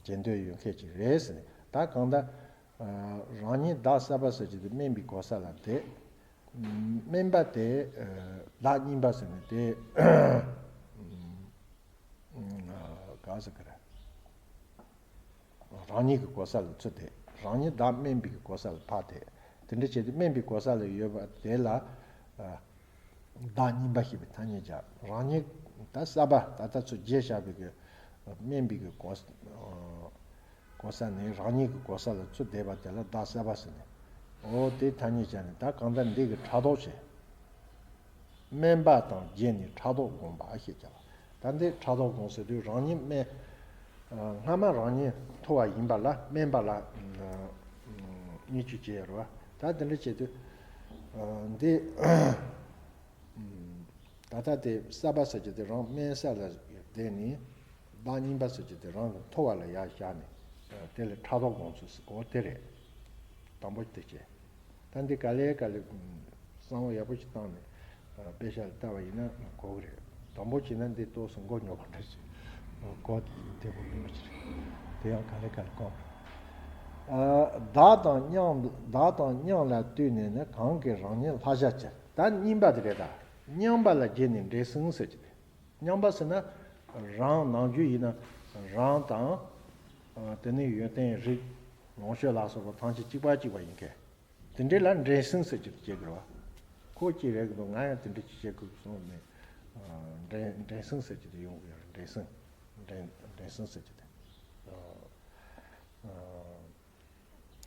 བྱེད་འདོད་ཡོད་མཁན་ཅིག་རེད་ཟེར་ནས། ད་གང་ལྟར་རང་ཉིད་བདག་གསར་པ་ཟེར་གྱི་དེ་དམན་པའི་གོ་ས་ལ་བསྡད། དམན་པ་དེ་བདག་རྙིང་པ་ཟེར་ནས་དེ་ག་ཟེར་གི་རེད། རང་ཉིད་ཀྱི་གོ་ས་ལ་ཚུད་དེ། རང་ཉིད་བདག་དམན་པའི་གི་གོ་ས་ལ་ཕར་དེད། དེ་འདྲ་བྱས་ཏེ་དམན་པའི་གོ་ས་ལ་ཡོད་པ་དེ་ལ། ཨ། བདག་གཉིས་པ་ཞེས་པའི་ཐ་སྙད་སྦྱར། རང་ཉིད་ད་གསར་པ་ད་ལྟ་ཚུར་བརྗེས་བཞག་པའི་གི་དམན་པའི་གི་གོ་ས། ཨ། གོ་ས་ནས་རང་ཉིད་ཀྱི་གོ་ས་ལ་ཚུར་བསྡད་པ་དེ་ལ་བདག་གསར་པ་ཟེར་ནས། འོ་དེ་ཐ་སྙད་སྦྱར་ནས། ད་གང་ལྟར་འདི་གི་ཕྲག་དོག་བྱས། དམན་པ་དང་བརྗེས་ནས་ཕྲག་དོག་བསྒོམ་པ་ཞེས་བྱ་བ། ད་འདི་ཕྲག་དོག་བསྒོམ་ཟེར་དུས་རང་ཉིད་དམན། ཨ། སྔ་མ་རང་ཉིད་མཐོ་བ་ཡིན་པ་ལ་དམན་པ་ལ། ཨ། བརྙས་བཅོས་བྱས་ཡོད་རེད་བ། ད་དེ་འདྲ་བྱེད་དུས། ཨ། འདི། ཨ། ད་ལྟ་དེ་གསར་པ་ཟེར་གྱི་དེ་རང་དམན་ས་ལ་བསྡད་ནས། བདག་གཉིས་པ་ཟེར་གྱི་དེ་རང་གི་མཐོ་བ་ལ་ཡར་བཞག་ནས། ཨ། དེ་ལ་ཕྲག་དོག་སྒོམ་ཚུལ། འོ་དེ་རེད། དང་པོ་དེ་བྱས། ད་འདི་ག་ལེ་ག་ལེ། ཨ། བསམ་བློ་ཡག་པོ་ཞིག་བཏང་ནས། ཨ། དཔེ་ཆ་ལ་ལྟ་བ་ཡིན་ན་གོ་གི་རེད། དང་པོ་བྱས་ན་འདི་ཏོག་ཙམ་མགོ་རྙོག་པ་འདྲ་ཞིག་གོ་བདེ་པོ་མིན་པ་ཞིག་རེད། དེ་ཡང་ག་ལེ་ག་ལེ་གོ། ཨ། བདག་དང་མཉམ། བདག་དང་མཉམ་ལ་ལྟོས་ནས་ནི། གང་གིས་རང་ཉིད་ལྷག་བྱ་བྱེད། ད་གཉིས་པ་དེ་རེད། ད་མཉམ་པ་ལ་བརྗེས་ནས་འགྲན་སེམས་ཟེར་གྱི་རེད། མཉམ་པ་ཟེར་ན། རང་ནམ་རྒྱུན་ཡིན་ན་རང་དང་། ཨ། དེ་ནས་ཡོན་ཏན་རིགས་ལོངས་སྤྱོད་ལ་སོགས་པ་ཐམས་ཅད་གཅིག་པ་གཅིག་པ་ཡིན་མཁན། དེ་འདྲ་ལ་འགྲན་སེམས་ཟེར་གྱི་རེད་བ། ཁོ་གཅིག་རེད་གི་འདུག་ང་ཡང་དེ་འདྲ་གཅིག་བྱེད་དགོས་གསུངས་ནས། ཨ། འགྲན་འགྲན་སེམས་ཟེར་གྱི་དེ་ཡོང་གི་ཡོད་རེད། འགྲན་སེམས། འགྲན་འགྲན་སེམས་ཟེར་གྱི་དེ། ཨ།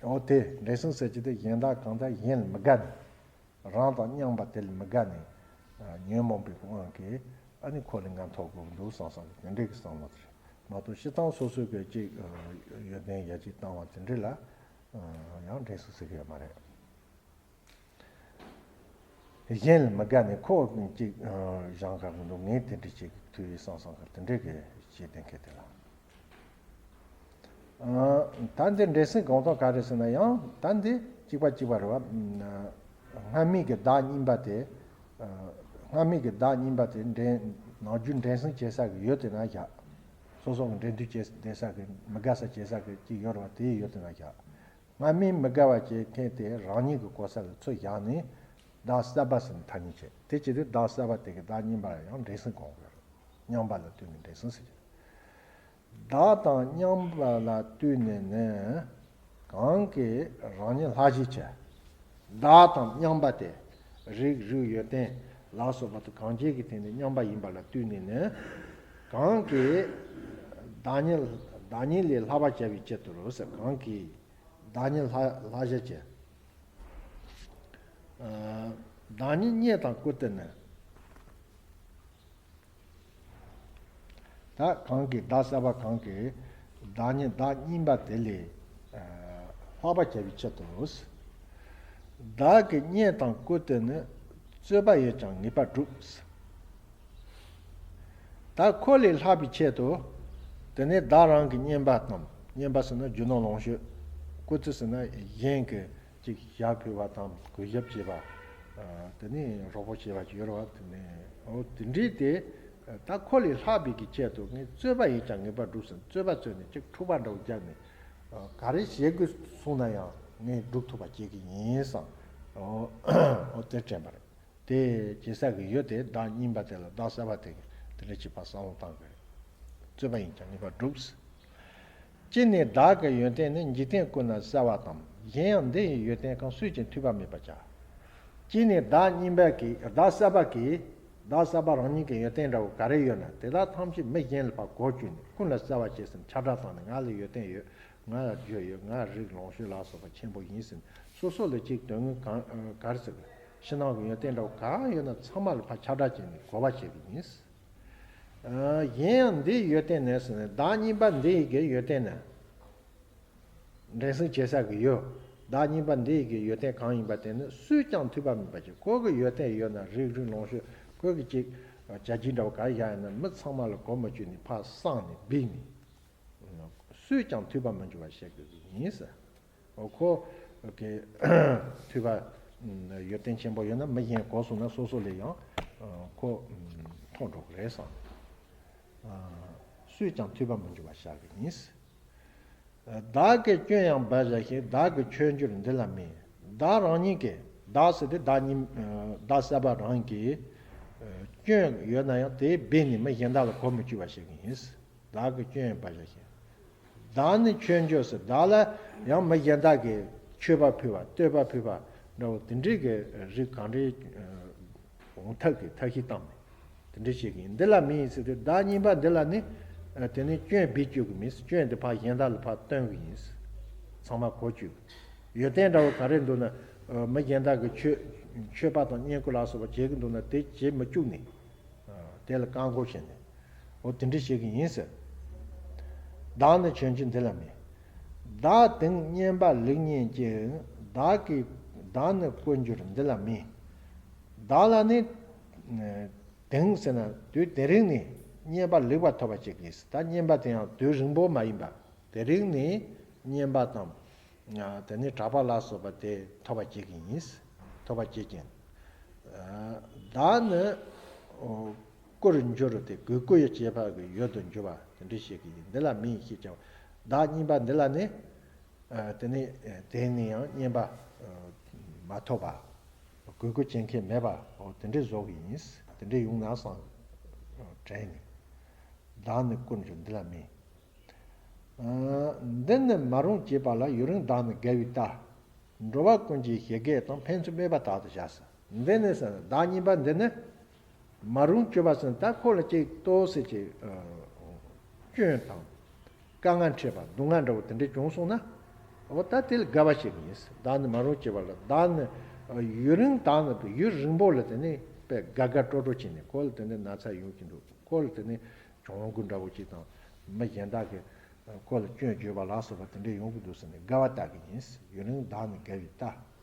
ཨ། འོ་དེ་འགྲན་སེམས་ཟེར་གྱི་དེ་གཞན་དག་གང་ལྟར་གཞན་ལ་མི་དགའ་ནས། རང་དང་མཉམ་པ་དེ་ལ་མི་དགའ་ནས། ཨ། ཉོན་མོངས་པའི་དབང་གིས། ཨ་ནི་ཁོ་ལས་ང་མཐོ་དགོས་ཀྱི་འདུག་བསམ་བསམ་དེ་འདྲའི་གི་བསམ་བློ་དེ་རེད་མ་གཏོགས། སྤྱིར་བཏང་སོ་སོའི་གི་ཅིག་ཨ། ཡོན་ཏན་ཡར་རྒྱས་བཏང་བ་དེ་འདྲ་ལ། ཨ། ཡང་འགྲན་སེམས་ཟེར་གི་ཡོད་མ་རེད། གཞན་ལ་མི་དགའ་ནས་ཁོ་ཅིག་ཨ། བཞེངས་ག་གི་འདུག་ངས་དེ་འདྲ་བྱེད་ཀྱི་ཐུབ་ཡོད་བསམ་བསམ་གི་དེ་འདྲ་གི་བྱེད་བསྡད་མཁན་དེ་ལ། ཨ། ད་འདི་འགྲན་སེམས་གང་ཐོག་ག་རེ་ཟེར་ན། ཡང་ད་འདི་གཅིག་པ་གཅིག་པ་རེད་བ། ཨ། སྔ་མའི་གི་བདག་གཉིས་པ་དེ། ཨ། སྔ་མའི་གི་བདག་གཉིས་པ་དེ་འགྲན། ནམ་རྒྱུན་འགྲན་སེམས་བྱེད་ས་གི་ཡོད་དེ་ན་བཞག་སོ་སོ་གི་འགྲན་བསྡུར་བྱེད་བསྡད་ས་གི་མི་དགའ་ས་བྱེད་ས་གི་ཅིག་ཡོད་རེད་བ། དེ་ཡོད་དེ་ན་བཞག་སྔ་མའི་མི་དགའ་བ་བྱེད་མཁན་དེ་རང་ཉིད་ཀྱི་གོ་ས་ལ་ཚུར་བཞག་ནས། བདག་གསར་པ་ཟེར་ནས་ཐ་སྙད་བྱས། དེ་བྱེད་དུས་བདག་གསར་པ་དེ་གིས་བདག་གཉིས་པ་ལ་ཡང་འགྲན་སེམས་སྒོམ་དགོས་རེད། མཉམ་པ་ལ་ལྟོས་ནས་འགྲན་སེམས་ཟེར་གྱི་རེད། བདག་དང་མཉམ་པ་ལ་ལྟོས་ནས་ནི། གང་གིས་རང་ཉིད་ལྷག་བྱའི་ཕྱིར། བདག་དང་མཉམ་པ་དེ། རིགས་རུས་ཡོན་ཏན་ལ་སོགས་པ་དང་གང་ཅིའི་གི་སྟེང་ནས་མཉམ་པ་ཡིན་པ་ལ་ལྟོས་ནས་ནི། གང་གིས་བདག་ཉིད། བདག་ཉིད་ལས་ལྷག་པར་བྱ་བའི་ཕྱིར་དུ་རོ་ཟེར། གང་གིས་བདག་ཉིད་ལྷག་ལྷག་བྱའི་ཕྱིར། ཨ། བདག་ཉིད་རྙེད་དང་བཀུར་སྟི་ནི། ད་གང་གིས། བདག་གསར་པ་གང་གིས་བདག་ཉིད་བདག་གཉིས་པ་དེ་ལས། ཨ། ལྷག་པར་བྱ་བའི་ཕྱིར་དུ། བདག་གིས་རྙེད་དང་བཀུར་སྟི་ནི། རྩོད་པ་ཡིས་ཀྱང་ངེས་པར་བསྒྲུབས། ད་ཁོ་ལས་ལྷག་པའི་ཆེད་དུ། དེ་ནས་བདག་རང་གི་རྙེད་པ་དང་། རྙེད་པ་ཟེར་ན་རྒྱུ་ནོར་ལོངས་སྤྱོད། བཀུར་སྟི་ཟེར་ན་གཞན་གྱི་ཅིག་ཞབས་ཕུལ་བ་དང་གུས་ཞབས་བྱེད་པ། ཨ། དེ་ནས་རོགས་པ་བྱེད་པ་ཅིག་ཡོད་རེད་བ། དེ་ནས་འོ་དེ་འདྲའི་དེ། ད་ཁོ་ལས་ལྷག་པའི་གི་ཆེད་དུ་ངས་རྩོད་པ་ཡིས་ཀྱང་ངེས་པར་བསྒྲུབས་ཟེར། རྩོད་པ་རྩོད་ནས་ཅིག་འཁྲུག་པ་འདྲ་བོ་བརྒྱབ་ནས། ཨ། ག་རེ་བྱེད་དགོས་གསུངས་ན་ཡང་ངས་སྒྲུབ་ཐུབ་པ་བྱེད་ཀྱི་ཡིན་བསམ། འོ་འོ་དེ་དྲན་པ་རེད། དེ་བྱེད་ས་གི་ཡོད་དེ། བདག་རྙིང་པ་དེ་ལ་བདག་གསར་པ་དེ་གི་དེ་འདྲ་བྱེད་པ་བསམ་བློ་བཏང་དགོས་རེད། རྩོད་པ་ཡིན་ཀྱང་ངེས་པར་བསྒྲུབས། ཅི་ནས་བདག་གི་ཡོན་ཏན་ནི། འཇིག་རྟེན་ཀུན་ན་གསལ་བ་ཙམ། གཞན་ཡང་འདི་ཡི་ཡོན་ཏན་གང་། སུས་ཀྱང་ཐུབ་པ་མེད་པར་བྱ། ཅི་ནས་བདག་རྙིང་པ་གི། བདག་གསར་པ་གི། བདག་གསར་པ་རང་ཉིད་ཀྱི་ཡོན་ཏན་འདྲ་བོ་ག་རེ་ཡོད་ན་དེ་དག་ཐམས་ཅད་མི་གཞན་ལ་ཕར་གོ་བཅུག་ནས་ཀུན་ལ་གསལ་བར་བྱས་ཟིན། ཁྱབ་བསྒྲགས་བཏང་ནས་ང་ལ་ཡོན་ཏན་ཡོད། ང་ལ་རྒྱུ་ཡོད། ང་རིགས་ལོངས་སྤྱོད་ལ་སོགས་པ་ཆེན་པོ་ཡིན་ཟེར། སོ་སོ་ལ་ཅིག་དོན་དངོས་གང་ག་རེ་ཟེར། ཕྱི་ནང་གི་ཡོན་ཏན་འདྲ་བོ་གང་ཡོད་ན་ཚང་མ་ལ་ཕར་ཁྱབ་བསྒྲགས་བྱས་ནས་གོ་བ་བྱེད་ཀྱི་ཡིན། ཨ། གཞན་ཡང་འདི་ཡི་ཡོན་ཏན་ནི་ཟེར་ནས། བདག་རྙིང་པ་འདི་ཡི་གི་ཡོན་ཏན་ནི། འགྲན་སེམས་བྱེད་ས་གི་ཡོད། བདག་རྙིང་པ་འདི་ཡི་གི་ཡོན་ཏན་གང་ཡིན་པ་དེ་ནི་སུས་ཀྱང་ཐུབ་པ་མིན་པ་ཅིག་ཁོ་གི་ཡོན་ཏན་ཡོད་ན་རིགས་རུས་ལོངས་སྤྱོད་ཁོ་གི་ཅིག་བྱ་རྒྱུ་འདྲ་བོ་ག་རེ་བཞག་ཡོད་ན་མི་ཚང་མ་ལ་གོ་མ་བཅུག་ནས་ཕར་བསྲངས་ནས་བིགས་ནས། སུས་ཀྱང་ཐུབ་པ་མི་འགྱུར་བ་བཤད་དགོས་ཀྱི་ཡིན་ཟེར། ཁོ་གི་ཐུབ་པ་ཡོན་ཏན་ཆེན་པོ་ཡོད་ན་མི་གཞན་གོ་སོང་ན་སོ་སོ་ལ་ཡང་ཁོ་མཐོང་འགྲོ་གི་རེད་བསམ། སུས་ཀྱང་ཐུབ་པ་མི་འགྱུར་བ་བཤད་ཀྱི་ཡིན་ཟེར། བདག་གི་སྐྱོན་ཡང་སྦ་བཞག་ཤིང་། བདག་གི་ཆོས་འབྱོར་འདི་ལ་མིན། བདག་རང་ཉིད་ཀྱི། བདག་ཟེར་དུས་བདག་ཉིད། བདག་གསར་པ་རང་གི་སྐྱོན་ཡོད་ན་ཡང་དེ་སྦས་ནས་མི་གཞན་དག་ལ་གོ་མི་བཅུག་པ་ཞིག་ཡིན། བདག་གི་སྐྱོན་ཡང་སྦ་བཞག་ཤིང་། བདག་ནི་མཆོད་འཇོག་ཟེར། བདག་ལ་ཡང་མི་གཞན་དག་གིས་མཆོད་པ་ཕུལ་བ་བསྟོད་པ་ཕུལ་བ་འདྲ་བོ་དེ་འདྲའི་གི་རིགས་གང་འདྲའི་འོང་ཐབས་ཀྱི་ཐབས་ཤེས་བཏང་ནས་དེ་འདྲ་བྱེད་ཀྱི་ཡིན། འདི་ལ་མིན་ཟེར་དུས་བདག་གཉིས་པ་འདི་ལ་ནི་དེ་ནི་སྐྱོན་སྦས་བཅུག་གི་མིན། སྐྱོན་འདི་ཕར་གཞན་དག་ལ་ཕར་སྟོན་གི་ཡིན། ཚང་མ་གོ་བཅུག་གི་ཡོན་ཏན་འདྲ་བོ་ག་རེ་འདུག་ན། མི་གཞན་དག་གིས་མཆོད་མཆོད་པ་དང་བསྙེན་བཀུར་ལ་སོགས་པ་བྱེད་ཀྱི་འདུག་ན་དེ་བྱེད་མི་བཅུག་ནས། དེ་ལ་བཀག་འགོག་བྱས་ནས། འོ་དེ་འདྲ་བྱེད་ཀྱི་ཡིན་ཟེར། བདག་ནི་མཆོད་འཇོག་འདི་ལ་མིན། བདག་དེང་བསྙེན་པ་ལེགས་བསྙེན་ཅིང་། བདག་གིས་བདག་ནི་བཀུར་འགྱུར་འདི་ལ་མིན། བདག་ལ་ནི། དེང་ཟེར་ན་དུས་དེ་རིང་ནས་བསྙེན་པ་ལེགས་པར་ཐོབ་པ་བྱེད་ཀྱི་ཡིན་ཟེར། ད་བསྙེན་པ་དེ་ཡང་དུས་རིང་པོ་མ་ཡིན་པ། དེ་རིང་ནས་བསྙེན་པ་དང་། དེ་ནས་གྲྭ་པ་ལ་སོགས་པ་དེ་ཐོབ་པ་བྱེད་ཀྱི་ཡིན། ཐོབ་པ་བྱེད་ཀྱི་ཡིན། བདག་ནི་བཀུར་འགྱུར་ཏེ་གུས་བཀུར་བྱེད་པ་གི་ཡུལ་དུ་འགྱུར་བ་དེ་འདྲ་བྱེད་ཀྱི་ཡིན། འདི་ལ་མིན་ཞེས་བྱ་བ། བདག་གཉིས་པ་འདི་ལ་ནི། དེ་ནི་དེ་ནི་ཡང་བསྙེན་པ་མ་ཐོབ་པ། གུས་བཀུར་བྱེད་མཁན་མེད་པ། འོ་དེ་འདྲ་བཟོ་གི་ཡིན། དེ་འདྲ་ཡོང་ན་བསམ་དྲན་ནས། བདག་ནི་བཀུར་འགྱུར་འདི་ལ་མིན། འདི་ནི་མ་རུངས་བྱེད་པ་ལ། ཡུན་རིང་བདག་ནི་དགའ་བའི་རྟགས། འགྲོ་བ་ཀུན་གྱི་བཞད་གད་དང་། ཕན་ཚུན་སྨོད་པ་དག་ཏུ་བྱ་ཟེར། འདི་ནི་ཟེར་ན་བདག་གཉིས་པ་འདི་ནི་མ་རུངས་བྱེད་པ་ཟེར་ན་ད་ཁོ་ལ་ཅིག་ཏོག་ཙམ་ཅིག་སྐྱོན་དང་དཀའ་ངལ་འཕྲད་པ་སྡུག་བསྔལ་འདྲ་བོ་དེ་འདྲ་བྱུང་སོང་ན། འོ་ད་དེ་ལ་དགའ་བ་བྱེད་ཀྱི་ཡིན། བདག་ནི་མ་རུངས་བྱེད་པ་ལ། བདག་ནི་ཡུན་རིང་བདག་ནི་ཡུན་རིང་པོ་ལ་དེ་ནི་དཔེ་དགའ་དགའ་སྤྲོ་སྤྲོ་བྱས་ནས་ཁོ་ལ་དེ་འདྲ་ན་ཚ་ཡོང་གི་འདུག་ཁོ་ལ་དེ་ནི་གྱོང་གུན་འདྲ་བོ་ཅིག་དང་། མི་གཞན་དག་གིས་ཁོ་ལ་སྐྱོན་བརྗོད་པ་ལ་སོགས་པ་དེ་འདྲ་ཡོང་གི་འདུག་ཟེར་ནས་དགའ་བ་བཏགས་ཀྱི་ཡིན། ཡུན་རིང་བདག་ནི་དགའ་བའི་རྟགས།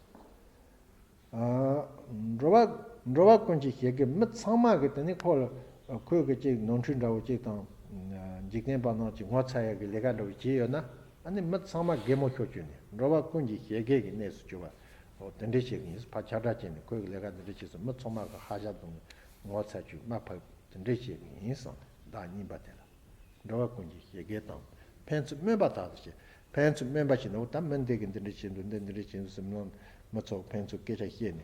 འགྲོ་བ་འགྲོ་བ་ཀུན་གྱི་བཞད་གད། མི་ཚང་མ་གིས་དེ་ནི་ཁོ་ལ་ཁོས་གི་ཅིག་ནོར་འཁྲུལ་འདྲ་བོ་ཅིག་དང་། འཇིག་རྟེན་པ་རྣམས་ཀྱིས་ངོ་ཚ་ཡག་གི་ལས་ཀ་འདྲ་བོ་བྱས་ཡོད་ན། ཨ་ནི་མི་ཚང་མ་གད་མོ་ཤོར་བཅུག་ནས་འགྲོ་བ་ཀུན་གྱི་བཞད་གད་ཀྱི་གནས་སུ་གྱུར་པ། འོ་དེ་འདྲ་བྱེད་ཀྱི་ཡིན། ཕར་ཁྱབ་བསྒྲགས་བྱས་ནས་ཁོས་གི་ལས་ཀ་འདི་འདྲ་བྱས་སོང་། མི་ཚང་མ་གིས་ཧ་ཤ་བཏང་ནས་ངོ་ཚ་བཅུག་དམའ་ཕབ་དེ་འདྲ་བྱེད་ཀྱི་ཡིན་བསམ་ནས་བདག་གཉིས་པ་དེ་ལ། འགྲོ་བ་ཀུན་གྱི་བཞད་གད་དང་། ཕན་ཚུན་སྨོད་པ་དག་ཏུ་བྱེད། ཕན་ཚུན་སྨོད་པ་བྱེད་ནོ། ད་མི་འདི་གིས་འདི་འདྲ་བྱེད་འདུག་འདི་འདི་འདྲ་བྱེད་འདུག་ཟེར་ནོ། མི་ཚོ་ཕན་ཚུན་སྐད་ཆ་བཤད་ནས།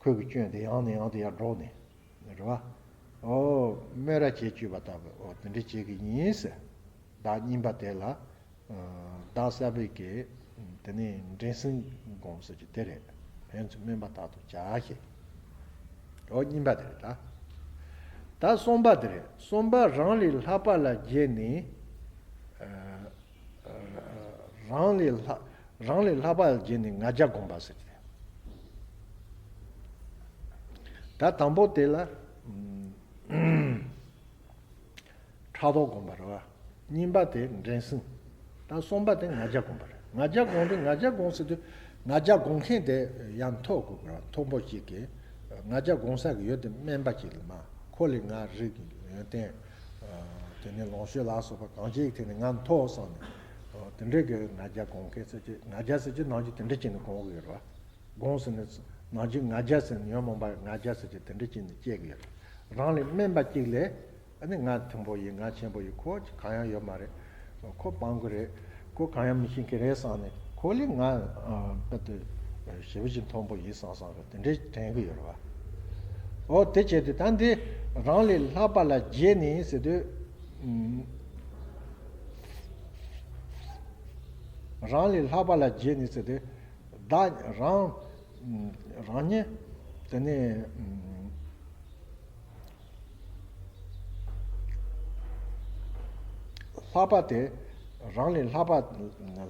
ཁོས་གི་སྐྱོན་དེ་ཡང་ནས་ཡང་དུ་ཡར་སྒྲོག་ནས། རེད་བ། ཨོ། སྨོད་ར་བྱེད་བཅུག་པ་ལྟ་བུ། ཨོ་དེ་འདྲ་བྱེད་གི་ཡིན་ཟེར། བདག་གཉིས་པ་དེ་ལ། བདག་གསར་པའི་གི། དེ་ནས་འགྲན་སེམས་སྒོམ་ཟེར་གྱི་དེ་རེད། ཕན་ཚུན་སྨོད་པ་དག་ཏུ་བྱ་ཞེས། ཨོ་གཉིས་པ་དེ་རེད་ད། ད་གསུམ་པ་དེ་རེད། གསུམ་པ་རང་ལས་ལྷག་པ་ལ་བརྗེད་ནས། རང་ལས་ལྷག་རང་ལས་ལྷག་པ་ལ་བརྗེད་ནས་ང་རྒྱལ་སྒོམ་པ་ཟེར་ཏེ། ད་དང་པོ་དེ་ལ་ཕྲག་དོག་སྒོམ་པ་རེད་བ། གཉིས་པ་དེ་འགྲན་སེམས། ད་གསུམ་པ་དེ་ང་རྒྱལ་སྒོམ་པ་རེད། ང་རྒྱལ་སྒོམ་དུས་ང་རྒྱལ་སྒོམ་ཟེར་དུས་ང་རྒྱལ་སྒོམ་མཁན་དེ་ཡང་མཐོ་དགོས་པ་རེད། མཐོན་པོ་ཞིག་གིས་ང་རྒྱལ་སྒོམ་ས་གི་ཡོད་དེ་དམན་པ་ཞིག་ལ་མ། ཁོ་ལས་ང་རིགས་ཀྱི་ཡོན་ཏན། དེ་ནས་ལོངས་སྤྱོད་ལ་སོགས་པ་གང་ཅིའི་ཐད་ནས་ང་མཐོ་བསམ་ནས། དེ་འདྲའི་གི་ང་རྒྱལ་སྒོམ་མཁན་ཟེར་གྱི། ང་རྒྱལ་ཟེར་གྱི་ནང་གི་དེ་འདྲ་བྱས་ནས་སྒོམ་གི་ཡོད་རེད་བ། སྒོམ་ཟེར་ནས་ནང་གི་ང་རྒྱལ་ཟེར་ནས་ཉོན་མོངས་པ་ང་རྒྱལ་ཟེར་གྱི་དེ་འདྲ་བྱས་ནས་སྐྱེ་གི་ཡོད་རེད། རང་ལས་དམན་པ་གཅིག་ལས། ཨ་ནི་ང་མཐོན་པོ་ཡིན། ང་ཆེན་པོ་ཡིན། ཁོ་གང་ཡང་ཡོད་མ་རེད། ཁོ་སྤྲང་པོ་རེད། ཁོ་གང་ཡང་མི་ཤེས་མཁན་རེད་བསམ་ནས་ཁོ་ལས་ང་དཔེ་དེ་ཞེ་པོ་ཅིག་མཐོན་པོ་ཡིན་བསམ་བསམ་རེད། དེ་འདྲའི་དྲན་གི་ཡོད་རེད་བ། ཨོ་དེ་བྱས་དུས་ད་འདི་རང་ལས་ལྷག་པ་ལ་བརྗེད་ནས་ཟེར་དུས། རང་ལས་ལྷག་པ་ལ་བརྗེད་ནས་ཟེར་དུས། བདག་རང་རང་ཉིད་དེ་ནས་ལྷག་པ་དེ། རང་ལས་ལྷག་པ་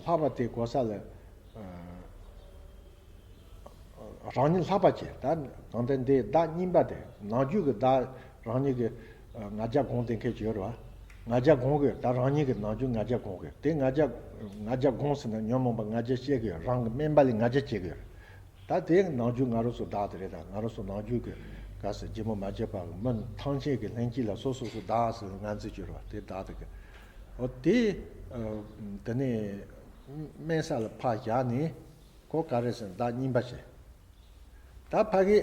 ལྷག་པ་དེ་གོ་ས་ལ། རང་ཉིད་ལྷག་པ་བྱས། ད་གང་ལྟར་འདི་བདག་གཉིས་པ་དེ་ནམ་རྒྱུན་གྱི་བདག་རང་ཉིད་ཀྱི་ང་རྒྱལ་སྒོམ་བསྡད་མཁན་ཅིག་ཡོད་རེད་བ། ང་རྒྱལ་སྒོམ་གི་ཡོད། ད་རང་ཉིད་ཀྱི་ནམ་རྒྱུན་ང་རྒྱལ་སྒོམ་གི་ཡོད། དེ་ང་རྒྱལ་ང་རྒྱལ་སྒོམ་ཟེར་ན་ཉོན་མོངས་པ་ང་རྒྱལ་སྐྱེ་གི་ཡོད། རང་གི་དམན་པ་ལས་ང་རྒྱལ་སྐྱེ་གི་ཡོད། ད་དེ་ནམ་རྒྱུན་ང་རང་ཚོ་བདག་དེ་རེད། ད་ང་རང་ཚོ་ནམ་རྒྱུན་གྱི་ག་ཟེར་བརྗེད་མོ་མ་བརྗེད་པ་གི་མི་ཐམས་ཅད་ཀྱི་ལྷན་སྐྱེས་ལ་སོ་སོ་སོ་བདག་ཟེར་ངན་ཚིག་གྱུར་བ་དེ་བདག་དེ་གི། འོ་དེ་དེ་ནས་དམན་ས་ལ་ཕར་བཞག་ནས། ཁོ་ག་རེ་ཟེར་ན་བདག་གཉིས་པ་བྱས། ད་ཕ་གི་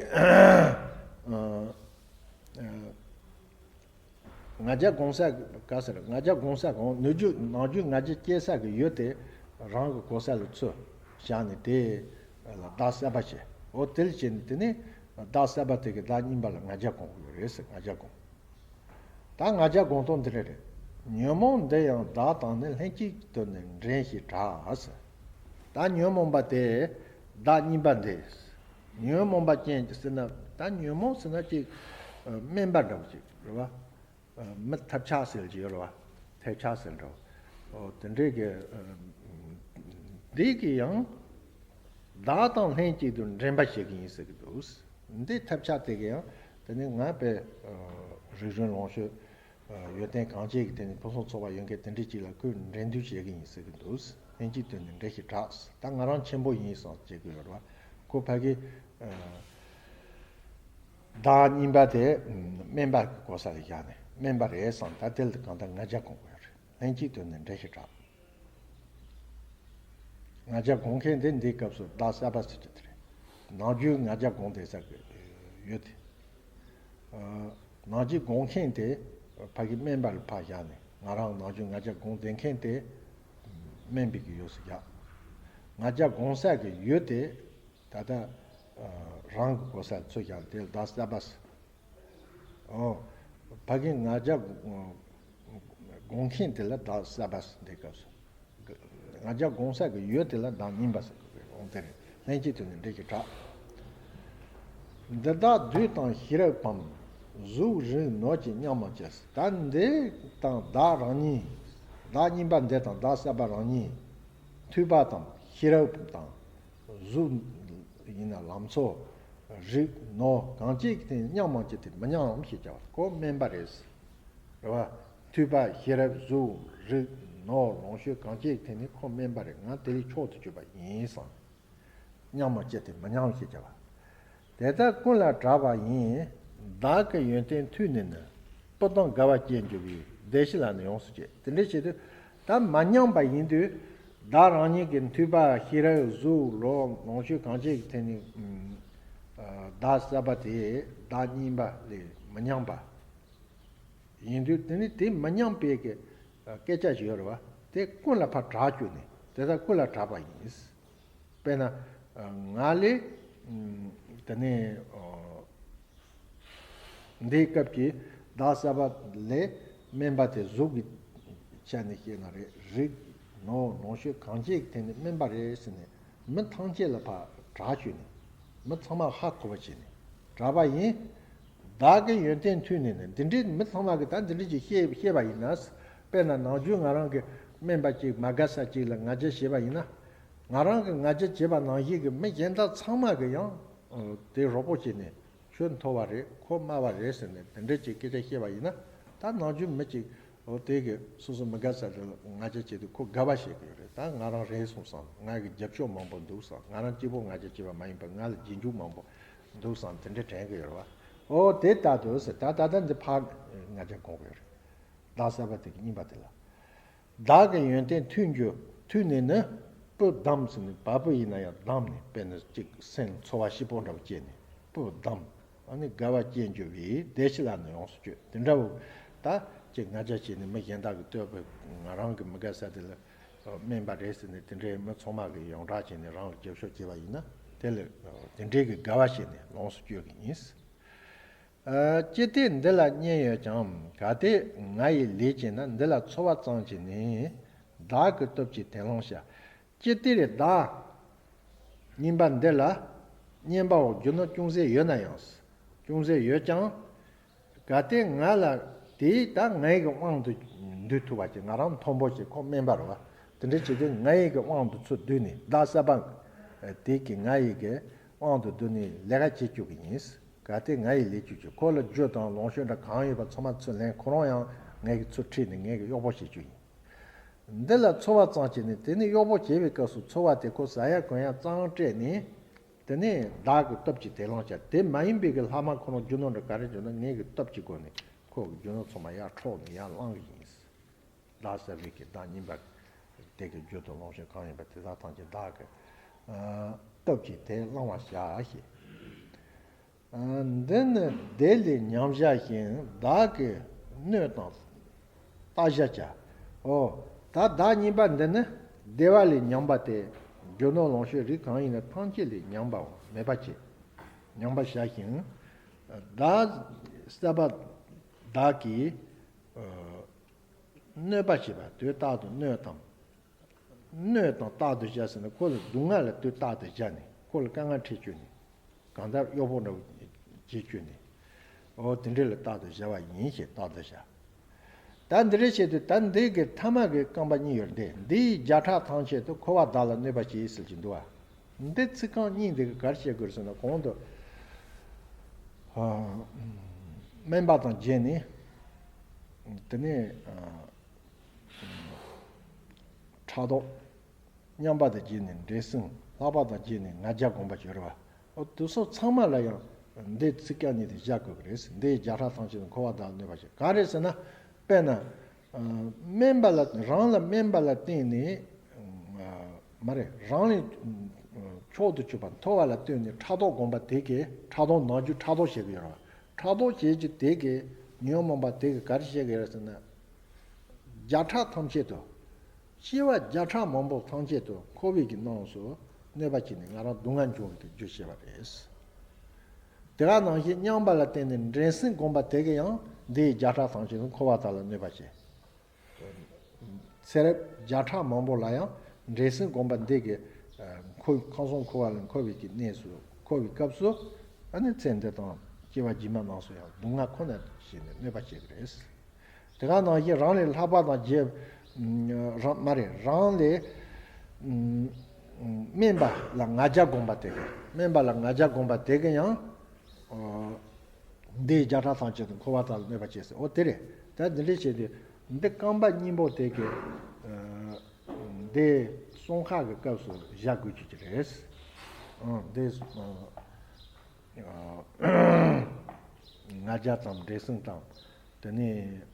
ང་རྒྱལ་སྒོམ་ས་ག་ཟེར། ང་རྒྱལ་སྒོམ་ས་གང་ནུ་རྒྱུ་ནང་རྒྱུ་ང་རྒྱལ་སྐྱེ་ས་གི་ཡུལ་དེ་རང་གི་གོ་ས་ལ་ཚུར་བཞག་ནས་དེ་ལ་བདག་གསར་པ་བྱས། འོ་དེ་ལ་བྱས་ནས་དེ་ནས་བདག་གསར་པ་དེ་གི་བདག་གཉིས་པ་ལ་ང་རྒྱལ་སྒོམ་གི་ཡོད་རེད་ཟེར། ང་རྒྱལ་སྒོམ། ད་ང་རྒྱལ་སྒོམ་སྟངས་འདི་འདྲ་རེད། ཉོན་མོངས་འདི་ཡང་བདག་དང་ནི། ལྷན་ཅིག་ཏུ་ནི་འདྲེན་ཞེས་གྲགས། ད་ཉོན་མོངས་པ་དེ་བདག་གཉིས་པ་འདི། ཉོན་མོངས་པ་ཅན་ཟེར་ན། ད་ཉོན་མོངས་ཟེར་ན་ཅིག་དམན་པ་འདྲ་བོ་ཅིག་རེད་བ། མི་ཐབས་ཆག་ཟེར་གྱི་ཡོད་རེད་བ། ཐབས་ཆག་ཟེར་འདྲ་བོ། དེ་འདྲའི་གི་འདི་གི་ཡང་བདག་དང་ལྷན་ཅིག་ཏུ་འདྲེན་པ་བྱེད་ཀྱི་ཡིན་ཟེར་གྱི་འདུག་འདི་ཐབས་ཆག་དེ་གི་ཡང་དེ་ནི་ང་པའི་རིག་གཞུང་ལོངས་སྤྱོད། ཡོན་ཏན་གང་ཅི་གི་དེ་ནི་ཕུན་སུམ་ཚོགས་པ་ཡོད་མཁན་དེ་འདྲའི་ཅིག་ལ་ཁོས་འགྲན་བསྡུར་བྱེད་ཀྱི་ཡིན་ཟེར་གྱི་འདུག་ལྷན་ཅིག་ཏུ་ནི་འདྲེན་ཞེས་གྲགས། ད་ང་རང་ཆེན་པོ་ཡིན་བསམ་བྱེད་ཀྱི་ཡོད་རེད་བ། ཁོ་ཕ་གི་བདག་གཉིས་པ་དེ་དམན་པ་གི་གོ་ས་ལ་བཞག་ནས་དམན་པ་རེད་བསམ། ད་དེ་ལ་གང་ལྟར་ང་རྒྱལ་སྒོམ་དགོས་ཡོད་རེད། ལྷན་ཅིག་ཏུ་ནི་འདྲེན་ཞེས་གྲགས། ང་རྒྱལ་སྒོམ་མཁན་དེ་འདིའི་སྐབས་སུ་བདག་གསལ་པ་ཟེར་གྱི་དེ་རེད། ནམ་རྒྱུན་ང་རྒྱལ་སྒོམ་བསྡད་ས་གི་ཡོད་དེ། ནམ་རྒྱུན་སྒོམ་མཁན་དེ་ཕ་གི་དམན་པ་ལ་ཕར་བཞག་ནས། ང་རང་ནམ་རྒྱུན་ང་རྒྱལ་སྒོམ་བསྡད་མཁན་དེ་དམན་པའི་གི་ཡོད་སུ་བཞག་ང་རྒྱལ་སྒོམ་ས་གི་ཡོད་དེ་ད་ལྟ་རང་གི་གོ་ས་ཚུར་བཞག་དེ་ལ་བདག་གསལ་པ་ཟེར། ཨོ། ཕ་གི་ང་རྒྱལ་སྒོམ་མཁན་དེ་ལ་བདག་གསལ་པ་ཟེར། འདི་སྐབས་སུ་ང་རྒྱལ་སྒོམ་ས་གི་ཡོད་དེ་ལ་བདག་གཉིས་པ་ཟེར་དགོས་པའི་དབང་དེ་རེད། ལྷན་ཅིག་ཏུ་ནི་འདྲེན་ཞེས་གྲགས། འདི་དག་བདུད་དང་ཤེས་རབ་བམ། གཟུགས་རིག་ནོར་གྱིས་མཉམ་མ་བྱས། ད་འདི་དང་བདག་རང་གཉིས། བདག་གཉིས་པ་འདི་དང་བདག་གསལ་པ་རང་གཉིས། ཐོས་པ་དང་ཤེས་རབ་དང་། གཟུགས་ཡིན་ན་ལང་ཚོ། རིག་ནོར་གང་ཅིའི་སྟེང་མཉམ་མ་བྱས་ཏེ་མི་མཉམ་ཞེས་བྱ་བ་ཁོ་དམན་པ་རེད། རེད་བ། ཐོས་པ་ཤེས་རབ་གཟུགས་རིག་ནོར་ལོངས་སྤྱོད་གང་ཅིའི་སྟེང་ནས་ཁོ་དམན་པ་རེད། ང་དེ་ལས་མཆོག་ཏུ་གྱུར་པ་ཡིན་བསམ། མཉམ་མ་བྱས་ཏེ་མི་མཉམ་ཞེས་བྱ་བ། དེ་ལྟར་ཀུན་ལ་གྲགས་པ་ཡིན། བདག་གི་ཡོན་ཏན་ཐོས་ནས་ནི། སྤུ་ལྡང་དགའ་བ་སྐྱེ་འགྱུར་བའི། བདེ་གཤེགས་ལ་ནི་ཡོངས་སུ་སྤྱོད། དེ་འདྲ་བྱེད་དུས་ད་མ་མཉམ་པ་ཡིན་དུས། བདག་རང་ཉིད་ཀྱི་ཐོས་པ་ཤེས་རབ་གཟུགས་ལོ་ལོངས་སྤྱོད་གང་ཅིའི་ཐད་ནས་བདག་གསལ་པ་དེ་བདག་གཉིས་པ་ལས་མི་མཉམ་པ་ཡིན་དུས། དེ་ནི་དེ་མི་མཉམ་པའི་གི་སྐད་ཆ་ཞིག་ཡོད་རེད་བ། དེ་ཀུན་ལ་ཕར་གྲགས་གྱུར་ནས་དེ་ལྟར་ཀུན་ལ་གྲགས་པ་ཡིན། དཔེར་ན། ང་ལས། དེ་ནས། འདིའི་སྐབས་ཀྱི་བདག་གསལ་པ་ལས་དམན་པ་དེ་གཟུགས་ཀྱི་ཆ་ནས་བཤད་ན་རེད། རིག་ནོར་ལོངས་སྤྱོད་གང་ཅིའི་ཐད་ནས་དམན་པ་རེད་ཟེར་ནས་མི་ཐམས་ཅད་ལ་ཕར་གྲགས་བཅུག་ནས་མི་ཚང་མ་ཧ་གོ་བ་བྱས་ནས་གྲགས་པ་ཡིན། བདག་གི་ཡོན་ཏན་ཐོས་ནས་ནི། འདི་འདྲའི་མི་ཚང་མ་གིས་ད་འདི་འདྲའི་ཅིག་བཤད་བཤད་པ་ཡིན་ན། དཔེར་ན་ནམ་རྒྱུན་ང་རང་གི་དམན་པ་ཅིག་མ་དགའ་ས་ཅིག་ལ་ང་རྒྱལ་བྱེད་པ་ཡིན་ན། ང་རང་གི་ང་རྒྱལ་བྱེད་པ་ནང་བཞིན་གྱི་མི་གཞན་དག་ཚང་མ་གིས་ཡང་དེ་རོགས་པོ་བྱས་ནས་ཁྱོད་མཐོ་བ་རེད། ཁོ་དམའ་བ་རེད་ཟེར་ནས་དེ་འདྲའི་ཅིག་སྐད་ཆ་བཤད་པ་ཡིན་ན། ད་ནམ་རྒྱུན་མི་ཅིག་འོ་དེ་གི་སོ་སོ་མི་དགའ་ས་དེ་ལ་ང་རྒྱལ་བྱེད་དུས་ཁོ་དགའ་བ་བྱེད་ཀྱི་ཡོད་རེད། ད་ང་རང་རེད་སོང་བསམ། ང་གི་རྒྱབ་ཕྱོགས་མང་པོ་འདུག་བསམ། ང་རང་གཅིག་པོ་ང་རྒྱལ་བྱེད་པ་མ་ཡིན་པར་ང་ལ་རྗེས་འཇུག་མང་པོ་འདུག་བསམ། དེ་འདྲ་དྲན་གྱི་ཡོད་རེད་བ། འོ་དེ་ལྟར་དུ་ཟེར། ད་ད་ལྟ་འདི་ཕར་ང་རྒྱལ་སྒོམ་གྱི་ཡོད་རེད། བདག་གསལ་པ་དེ་གི་གཉིས་པ་དེ་ལ། བདག་གི་ཡོན་ཏན་ཐོས་འགྱུར་ཐོས་ནས་ནི། སྤུ་བསྡམས་ཟེར་ནས་བ་སྤུ་ཡིན་ན་ཡང་བསྡམས་ནས། དཔེར་ན་ཅིག་སེམས་ཚོར་བ་སྐྱིད་པོ་འདྲ་བོ་སྐྱེས་ནས་སྤུ་བསྡམས། ཨ་ནི་དགའ་བ་སྐྱེ་འགྱུར་བའི། བདེ་གཤེགས་ལ་ནི་ཡོངས་སུ་སྤྱོད། དེ་འདྲ་བོ་ད་ཅིག་ང་རྒྱལ་བྱས་ནས་མི་གཞན་དག་གིས་བསྟོད་པའི་ང་རང་གི་མི་དགའ་ས་དེ་ལ་དམན་པ་རེད་ཟེར་ནས་དེ་འདྲའི་མི་ཚང་མ་གིས་ཡོངས་གྲགས་བྱས་ནས་རང་ལ་རྒྱབ་ཕྱོགས་བྱས་པ་ཡིན་ན། དེ་ལ་དེ་འདྲའི་གི་དགའ་བ་བྱས་ནས་ལོངས་སུ་སྤྱོད་ཀྱི་ཡིན། ཨ། ཅི་སྟེ་འདི་ལ་གཉེན་ཡོད་ཀྱང་། གལ་ཏེ་ང་ཡི་ལས་བྱས་ན། འདི་ལ་ཚོར་བ་ཙམ་གྱིས་ནི། བདག་གི་སྟོབས་ཀྱིས་དེ་བླང་བྱ། ཅི་སྟེ་རེད་བདག་གཉིས་པ་འདི་ལ་གཉེན་པའོ། རྒྱུ་ནོར་ཅུང་ཟད་ཡོད་ན་ཡང་། ཅུང་ཟད་ཡོད་ཀྱང་། གལ་ཏེ་ང་ལ་དེས་ད་ངའི་གི་དབང་དུ་འདུས་ཐུབ་པ་ཅིག་ང་རང་མཐོན་པོ་ཞིག་ཁོ་དམན་པ་རེད་བ། དེ་འདྲ་བྱེད་དུས་ང་ཡི་གི་དབང་དུ་ཚུར་བསྡུས་ནས། བདག་གསལ་པ་དེ་གིས་ང་ཡི་གི་དབང་དུ་བསྡུས་ནས་ལས་ཀ་བྱེད་བཅུག་གི་ཡིན། གལ་ཏེ་ང་ཡི་ལས་བཅུག་ཅིང་། ཁོ་ལ་རྒྱུ་དང་ལོངས་སྤྱོད་འདྲ་གང་ཡོད་པ་ཚང་མ་ཚུར་ལེན། ཁོ་རང་ཡང་ངའི་གི་ཚུར་ཁྲིད་ནས་ངའི་གི་གཡོག་པོ་བྱེད་རྒྱུ་ཡིན། འདི་ལ་ཚོར་བ་ཙམ་གྱིས་ནི། དེ་ནི་གཡོག་པོ་བྱེད་པའི་སྐབས་སུ་ཚོར་བ་དེ་ཁོ་ཟ་ཡ་གོན་ཡ་ཙང་སྤྲད་ནས། དེ་ནས་བདག་གི་སྟོབས་ཀྱིས་དེ་བླང་བྱ། དེ་མ་ཡིན་པའི་གི་ལྷག་མ་ཁོ་རང་རྒྱུ་ནོར་འདྲ་ག་རེ་བྱུང་ན་ངའི་གི་སྟོབས་ཀྱི་སྒོ་ནས་ཁོ་གི་རྒྱུ་ནོར་ཚང་མ་ཡར་འཕྲོག་ནས་ཡར་བླང་གི་ཡིན། བདག་གསལ་པའི་གི་བདག་གཉིས་པ་དེ་གི་རྒྱུ་དང་ལོངས་སྤྱོད་གང་ཡིན་པ་དེ་དག་ཐམས་ཅད་བདག་གི་ཨ་སྟོབས་ཀྱིས་དེ་བླང་བར་བྱ་ཞེས། ཨ། འདི་ནི་བདེ་ལས་ཉམས་བྱ་ཞིང་། བདག་གི་སྣོད་དང་བཏགས་བྱ་བྱ། འོ། ད་བདག་གཉིས་པ་འདི་ནི་བདེ་བ་ལས་ཉམས་པ་སྟེ། རྒྱུ་ནོར་ལོངས་སྤྱོད་རིགས་གང་ཡིན་ན་ཐམས་ཅད་ལས་ཉམས་པའོ། མེད་པ་བྱེད། ཉམས་པར་བྱ་ཞིང་། བདག་གསལ་པ་བདག་གིས། ཨ། གནོད་པ་བྱེད་པ་དུས་རྟག་ཏུ་གནོད་དང་། གནོད་དང་རྟག་ཏུ་བྱ་ཟེར་ན་ཁོ་ལ་སྡུག་བསྔལ་ལ་དུས་རྟག་ཏུ་བྱ་ནས་ཁོ་ལ་དཀའ་ངལ་འཕྲད་བཅུག་ནས། གང་ལྟར་གཡོག་པོ་འདྲ་བོ་བྱེད་བཅུག་ནས། འོ་དེ་འདྲ་ལ་རྟག་ཏུ་བྱ་བ་ཡིན་ཞེས་རྟག་ཏུ་བྱ། ད་འདི་འདྲ་བྱེད་དུས་ད་འདི་གི་ཐ་མ་གི་རྐང་པ་གཉིས་ཡོད་དེ། འདི་ཡིས་བརྒྱ་ཕྲག་ཐམས་ཅད་དུ་འཁོར་བ་བདག་ལ་གནོད་པ་བྱེད་ཟེར་གྱི་འདུག་བ། འདི་ཚིག་རྐང་གཉིས་འདི་གི་ག་རེ་བྱེད་དགོས་ཟེར་ན། གོང་དུ་ཨ་སྨན་པ་དང་བརྒྱུད་ནས། དེ་ནས་ཨ་ཕྲག་དོག། མཉམ་པ་དང་བརྒྱུད་ནས་འབྲས་སེམས། ལྷག་པ་དང་བརྒྱུད་ནས་ང་རྒྱལ་སྒོམ་པ་ཡོད་རེད་བ། འོ་དེ་ཚོ་ཚང་མ་ལ་ཡང་འདི་ཚིག་རྐང་གཉིས་དེ་བཞག་དགོས་ཀྱི་རེད། འདི་ཡིས་བརྒྱ་ཕྲག་ཐམས་ཅད་དུ་འཁོར་བ་བདག་གནོད་པ་བྱེད། གང་རེད་ཟེར་ན། དཔེར་ན། ཨ་སྨན་པ་ལ་རང་ལ་སྨན་པ་ལ་བརྟེན་ནས། ཨ་མ་རེད། རང་ལས་མཆོག་ཏུ་གྱུར་པ་མཐོ་བ་ལ་བརྟེན་ནས་ཕྲག་དོག་སྒོམ་པ་དེ་གིས། ཕྲག་དོག་ནང་རྒྱུ་ཕྲག་དོག་བྱེད་ཀྱི་ཡོད་རེད་བ། ཕྲག་དོག་བྱེད་རྒྱུ་དེ་གིས་ཉོན་མོངས་པ་དེ་གིས་ག་རེ་བྱེད་ཀྱི་ཡོད་རེད་ཟེར་ན། བརྒྱ་ཕྲག་ཐམས་ཅད་དུ། སྐྱེ་བ་བརྒྱ་ཕྲག་མང་པོ་ཐམས་ཅད་དུ་འཁོར་བའི་གི་སྣང་སུ་གནོད་པ་བྱས་ནས་ང་རང་སྡུག་བསྔལ་འབྱུང་བའི་གི་རྒྱུ་བྱེད་པ་རེད། དེ་ག་ནང་བཞིན་མཉམ་པ་ལ་བརྟེན་ནས་འབྲས་སེམས་སྒོམ་པ་དེ་གིས་ཡང་འདི་ཡིས་བརྒྱ་ཕྲག་ཐམས་ཅད་དུ་འཁོར་བ་བདག་ལ་གནོད་པ་བྱེད། ཚེ་རབས་བརྒྱ་ཕྲག་མང་པོ་ལ་ཡང་འབྲས་སེམས་སྒོམ་པ་འདི་གིས་ཨ་འཁོར་ཁམས་གསུམ་འཁོར་བ་ལ་འཁོར་བའི་གི་གནས་སུ་འཁོར་བའི་སྐབས་སུ། ཨ་ནི་ཚེ་འདི་དང་སྐྱེ་བ་རྗེས་མ་རྣམས་སུ་ཡང་སྡུག་བསྔལ་ཁོ་ན་བྱས་ནས་གནོད་པ་བྱེད་ཀྱི་རེད། དེ་ག་ནང་བཞིན་རང་ལས་ལྷག་པ་དང་བརྒྱུད། རང་མ་རེད། རང་ལས་སྨན་པ་ལ་ང་རྒྱལ་སྒོམ་པ་དེ་གིས། སྨན་པ་ལ་ང་རྒྱལ་སྒོམ་པ་དེ་གིས་ཡང་འདི་ཡིས་བརྒྱ་ཕྲག་ཐམས་ཅད་དུ་འཁོར་བ་བདག་ལ་གནོད་པ་བྱེད་ཟེར། འོ་དེ་རེད། ད་འདི་འདྲ་བྱས་ཏེ་འདི་རྐང་པ་གཉིས་པོ་དེ་གིས་འདི་གསུང་ཁ་གི་སྐབས་སུ་བཞག་དགོས་ཀྱི་རེད། འདི་ང་རྒྱལ་དང་འབྲས་སེམས་དང་། དེ་ནས་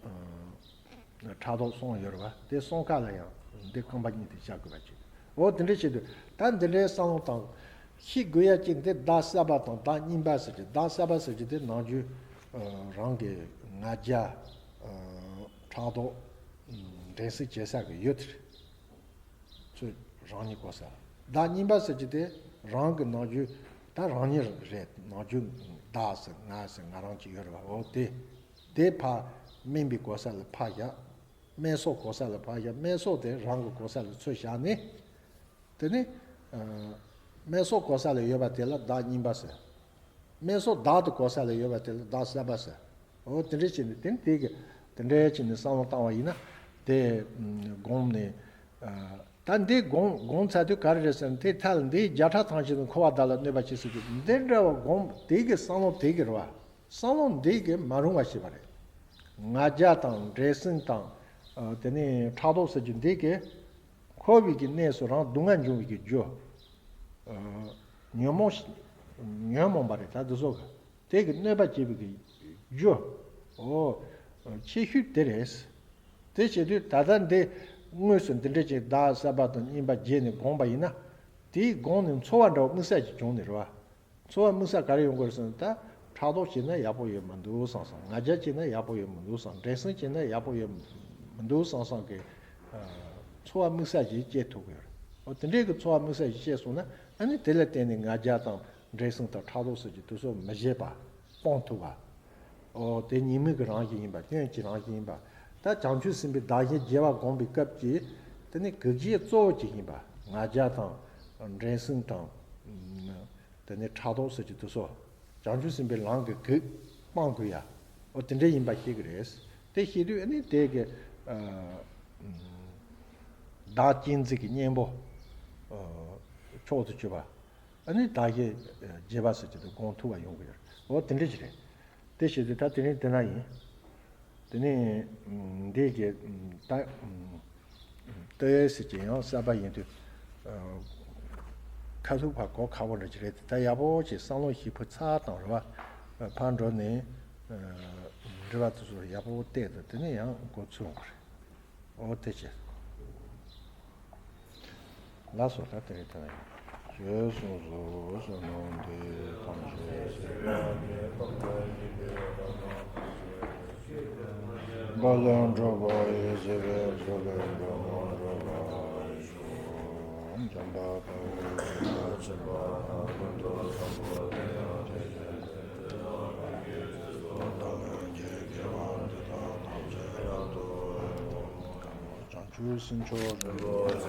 ཨ་ཕྲག་དོག་གསུམ་ཡོད་རེད་བ། དེ་གསུམ་ཀ་ལ་ཡང་འདི་རྐང་པ་གཉིས་དེ་བཞག་དགོས་པ་ཅིག་འོ་དེ་འདྲ་བྱེད་དུས་ད་འདི་འདྲའི་བསམ་བློ་བཏང་། ཤེས་དགོས་ཡ་གཅིག་འདི་བདག་གསར་པ་དང་བདག་རྙིང་པ་ཟེར་གྱི། བདག་གསར་པ་ཟེར་གྱི་དེ་ནང་རྒྱུ་རང་གི་ང་རྒྱལ། ཕྲག་དོག། འགྲན་སེམས་བྱེད་ས་གི་ཡོད་དེ་རེད། ཚུར་རང་ཉིད་གོ་ས་ལ། བདག་རྙིང་པ་ཟེར་གྱི་དེ་རང་གི་ནང་རྒྱུ། ད་རང་ཉིད་རེད། ནང་རྒྱུ་བདག་ཟེར་ང་ཟེར་ང་རང་གཅིག་ཡོད་རེད་བ། འོ་དེ། དེ་ཕར་སྨན་པའི་གོ་ས་ལ་ཕར་བཞག་སྨན་གསོ་གོ་ས་ལ་ཕར་བཞག་སྨན་གསོ་དེ་རང་གི་གོ་ས་ལ་ཚུར་བཞག་ནས། དེ་ནས་ཨ་སྨན་གསོ་གོ་ས་ལ་ཡོད་པ་དེ་ལ་བདག་རྙིང་པ་ཟེར། སྨན་གསོ་བདག་ཏུ་གོ་ས་ལ་ཡོད་པ་དེ་ལ་བདག་གསར་པ་ཟེར། འོ་དེ་འདྲ་བྱས་ནས་དེ་ནི་དེ་གི་དེ་འདྲ་བྱས་ནས་བསམ་བློ་བཏང་བ་ཡིན་ན། དེ་ཨ་བསྒོམས་ནས། ཨ་ད་འདི་བསྒོམ་བསྒོམས་ཚར་དུས་ག་རེ་རེད་ཟེར་ན། དེ་མཐའ་ལ་འདི་བརྒྱ་ཕྲག་ཐམས་ཅད་དུ་འཁོར་བ་བདག་ལ་གནོད་པ་བྱེད་ཟེར་གྱི་འདི་འདྲ་བ་བསྒོམ། དེ་གི་བསམ་བློ་དེ་གི་རེད་བ། བསམ་བློ་འདི་གི་མ་རུང་བ་ཞིག་པ་རེད། ང་རྒྱལ་དང་འགྲན་སེམས་དང་། ཨ་དེ་ནས་ཕྲག་དོག་ཟེར་རྒྱུ་འདི་གི་འཁོར་བའི་གི་གནས་སུ་རང་སྡུག་བསྔལ་འབྱུང་བའི་གི་རྒྱུ། ཨ་ཉོན་མོངས་ཉོན་མོངས་པ་རེད། ད་འདི་ཚོ་གི་དེ་གི་གནོད་པ་བྱེད་པའི་གི་རྒྱུ། འོ་ཆེ་ཤོས་དེ་རེད། དེ་བྱེད་དུས་ད་ལྟ་འདི་དངོས་སུ་འདི་འདྲ་ཅིག་བདག་གསར་པ་དང་རྙིང་པ་བརྗེས་ནས་བསྒོམས་པ་ཡིན་ན། དེའི་སྒང་ནས་ཚོར་བ་འདྲ་བ་དམིགས་བསལ་ཅིག་བྱུང་ནས་རེད་བ། ཚོར་བ་དམིགས་བསལ་ག་རེ་ཡོང་གི་རེད་ཟེར་ན། ད་ཕྲག་དོག་བྱས་ན་ཡག་པོ་ཡོད་མི་འདུག་བསམ་བསམ། ང་རྒྱལ་བྱས་ན་ཡག་པོ་ཡོད་མི་འདུག་བསམ། འགྲན་སེམས་བྱས་ན་ཡག་པོ་ཡོད་མི་འདུག་བསམ་བསམ་གི་ཨ་ཚོར་བ་དམིགས་བསལ་ཞིག་སྐྱེ་ཐུབ་ཀྱི་ཡོད་རེད། འོ་དེ་འདྲའི་གི་ཚོར་བ་དམིགས་བསལ་ཞིག་སྐྱེས་སོང་ན། ཨ་ནི་དེ་ལ་བརྟེན་ནས་ང་རྒྱལ་དང་འགྲན་སེམས་དང་ཕྲག་དོག་ཟེར་རྒྱུ་དེ་ཚོ་མི་བྱེད་པ་སྤོང་ཐུབ་པ། འོ་དེ་ཉེས་དམིགས་ཀྱི་རང་བཞིན་ཡིན་པ། སྐྱོན་གྱི་རང་བཞིན་ཡིན་པ། ད་བྱང་ཆུབ་སེམས་དཔའི་བདག་གཞན་བརྗེ་བ་སྒོམ་པའི་སྐབས་ཀྱི་དེ་ནི་གེགས་གཅོད་གཙོ་བོ་གཅིག་ཡིན་པ། ང་རྒྱལ་དང་འགྲན་སེམས་དང་། དེ་ནས་ཕྲག་དོག་ཟེར་གྱི་དེ་ཚོ་བྱང་ཆུབ་སེམས་དཔའི་ལམ་གྱི་གེགས་སྤང་དགོས་ཡ། འོ་དེ་འདྲ་ཡིན་པ་ཤེས་ཀྱི་རེད། དེ་ཤེས་དུས་ཨ་ནི་དེ་གི་ཨ་བདག་གཅེས་འཛིན་གྱི་གཉེན་པོ་ཨ་མཆོག་ཏུ་གྱུར་པ། ཨ་ནི་བདག་གཞན་བརྗེ་བ་ཟེར་གྱི་དེ་སྒོམ་ཐུབ་པ་ཡོང་གི་ཡོད་རེད། འོ་དེ་འདྲ་ཞིག་རེད། དེ་བྱེད་དུས་ད་དེ་རིང་དེ་ན་ཡིན། དེ་ནས་འདི་གི་ད་ལྟོས་ཟེར་གྱི་ཡང་གསར་པ་ཡིན་དུས། ཁ་ཐུག་ཕར་གོ་ཁག་པོ་འདྲ་ཅིག་རེད་དེ། ད་ཡག་པོ་ཅིག་བསམ་བློ་ཞིག་ཕུལ་ཚར་དང་རེད་བ། ཕར་འགྲོ་ནས་འདྲི་བ་དེ་ཚོ་ཡག་པོ་བལྟས་དང་དེ་ནས་ཡང་འགོ་ཚུགས་འོང་གི་རེད། འོ་དེ་བྱས། ལགས་སོ། ད་དེ་རིང་དེ་ན་ཡིན། ཞེས་གསུངས་སོ། བསོད་ནམས་འདི་ཡིས་ཐམས་ཅད་གཟིགས་པ་ཉིད། དཔལ་ལྡན་འབྲུག་པ་ཡི་བཞེད་པའི་མཛོད་ལས་འགྲོ་མང་འགྲོ་བ་ཞུ། འཇམ་དཔལ་དཔའ་བོས་ཆོས་ལ་སྦྱིན་པ་དང་། ཀུན་ཏུ་བཟང་པོ་དེ་ཡང་དེ་བཞིན་ཏེ། བདག་གིས་དགེ་བ་འདི་དག་ཐམས་ཅད་རབ་ཏུ་བསྔོ། ཇུས་སུ་འཆོར།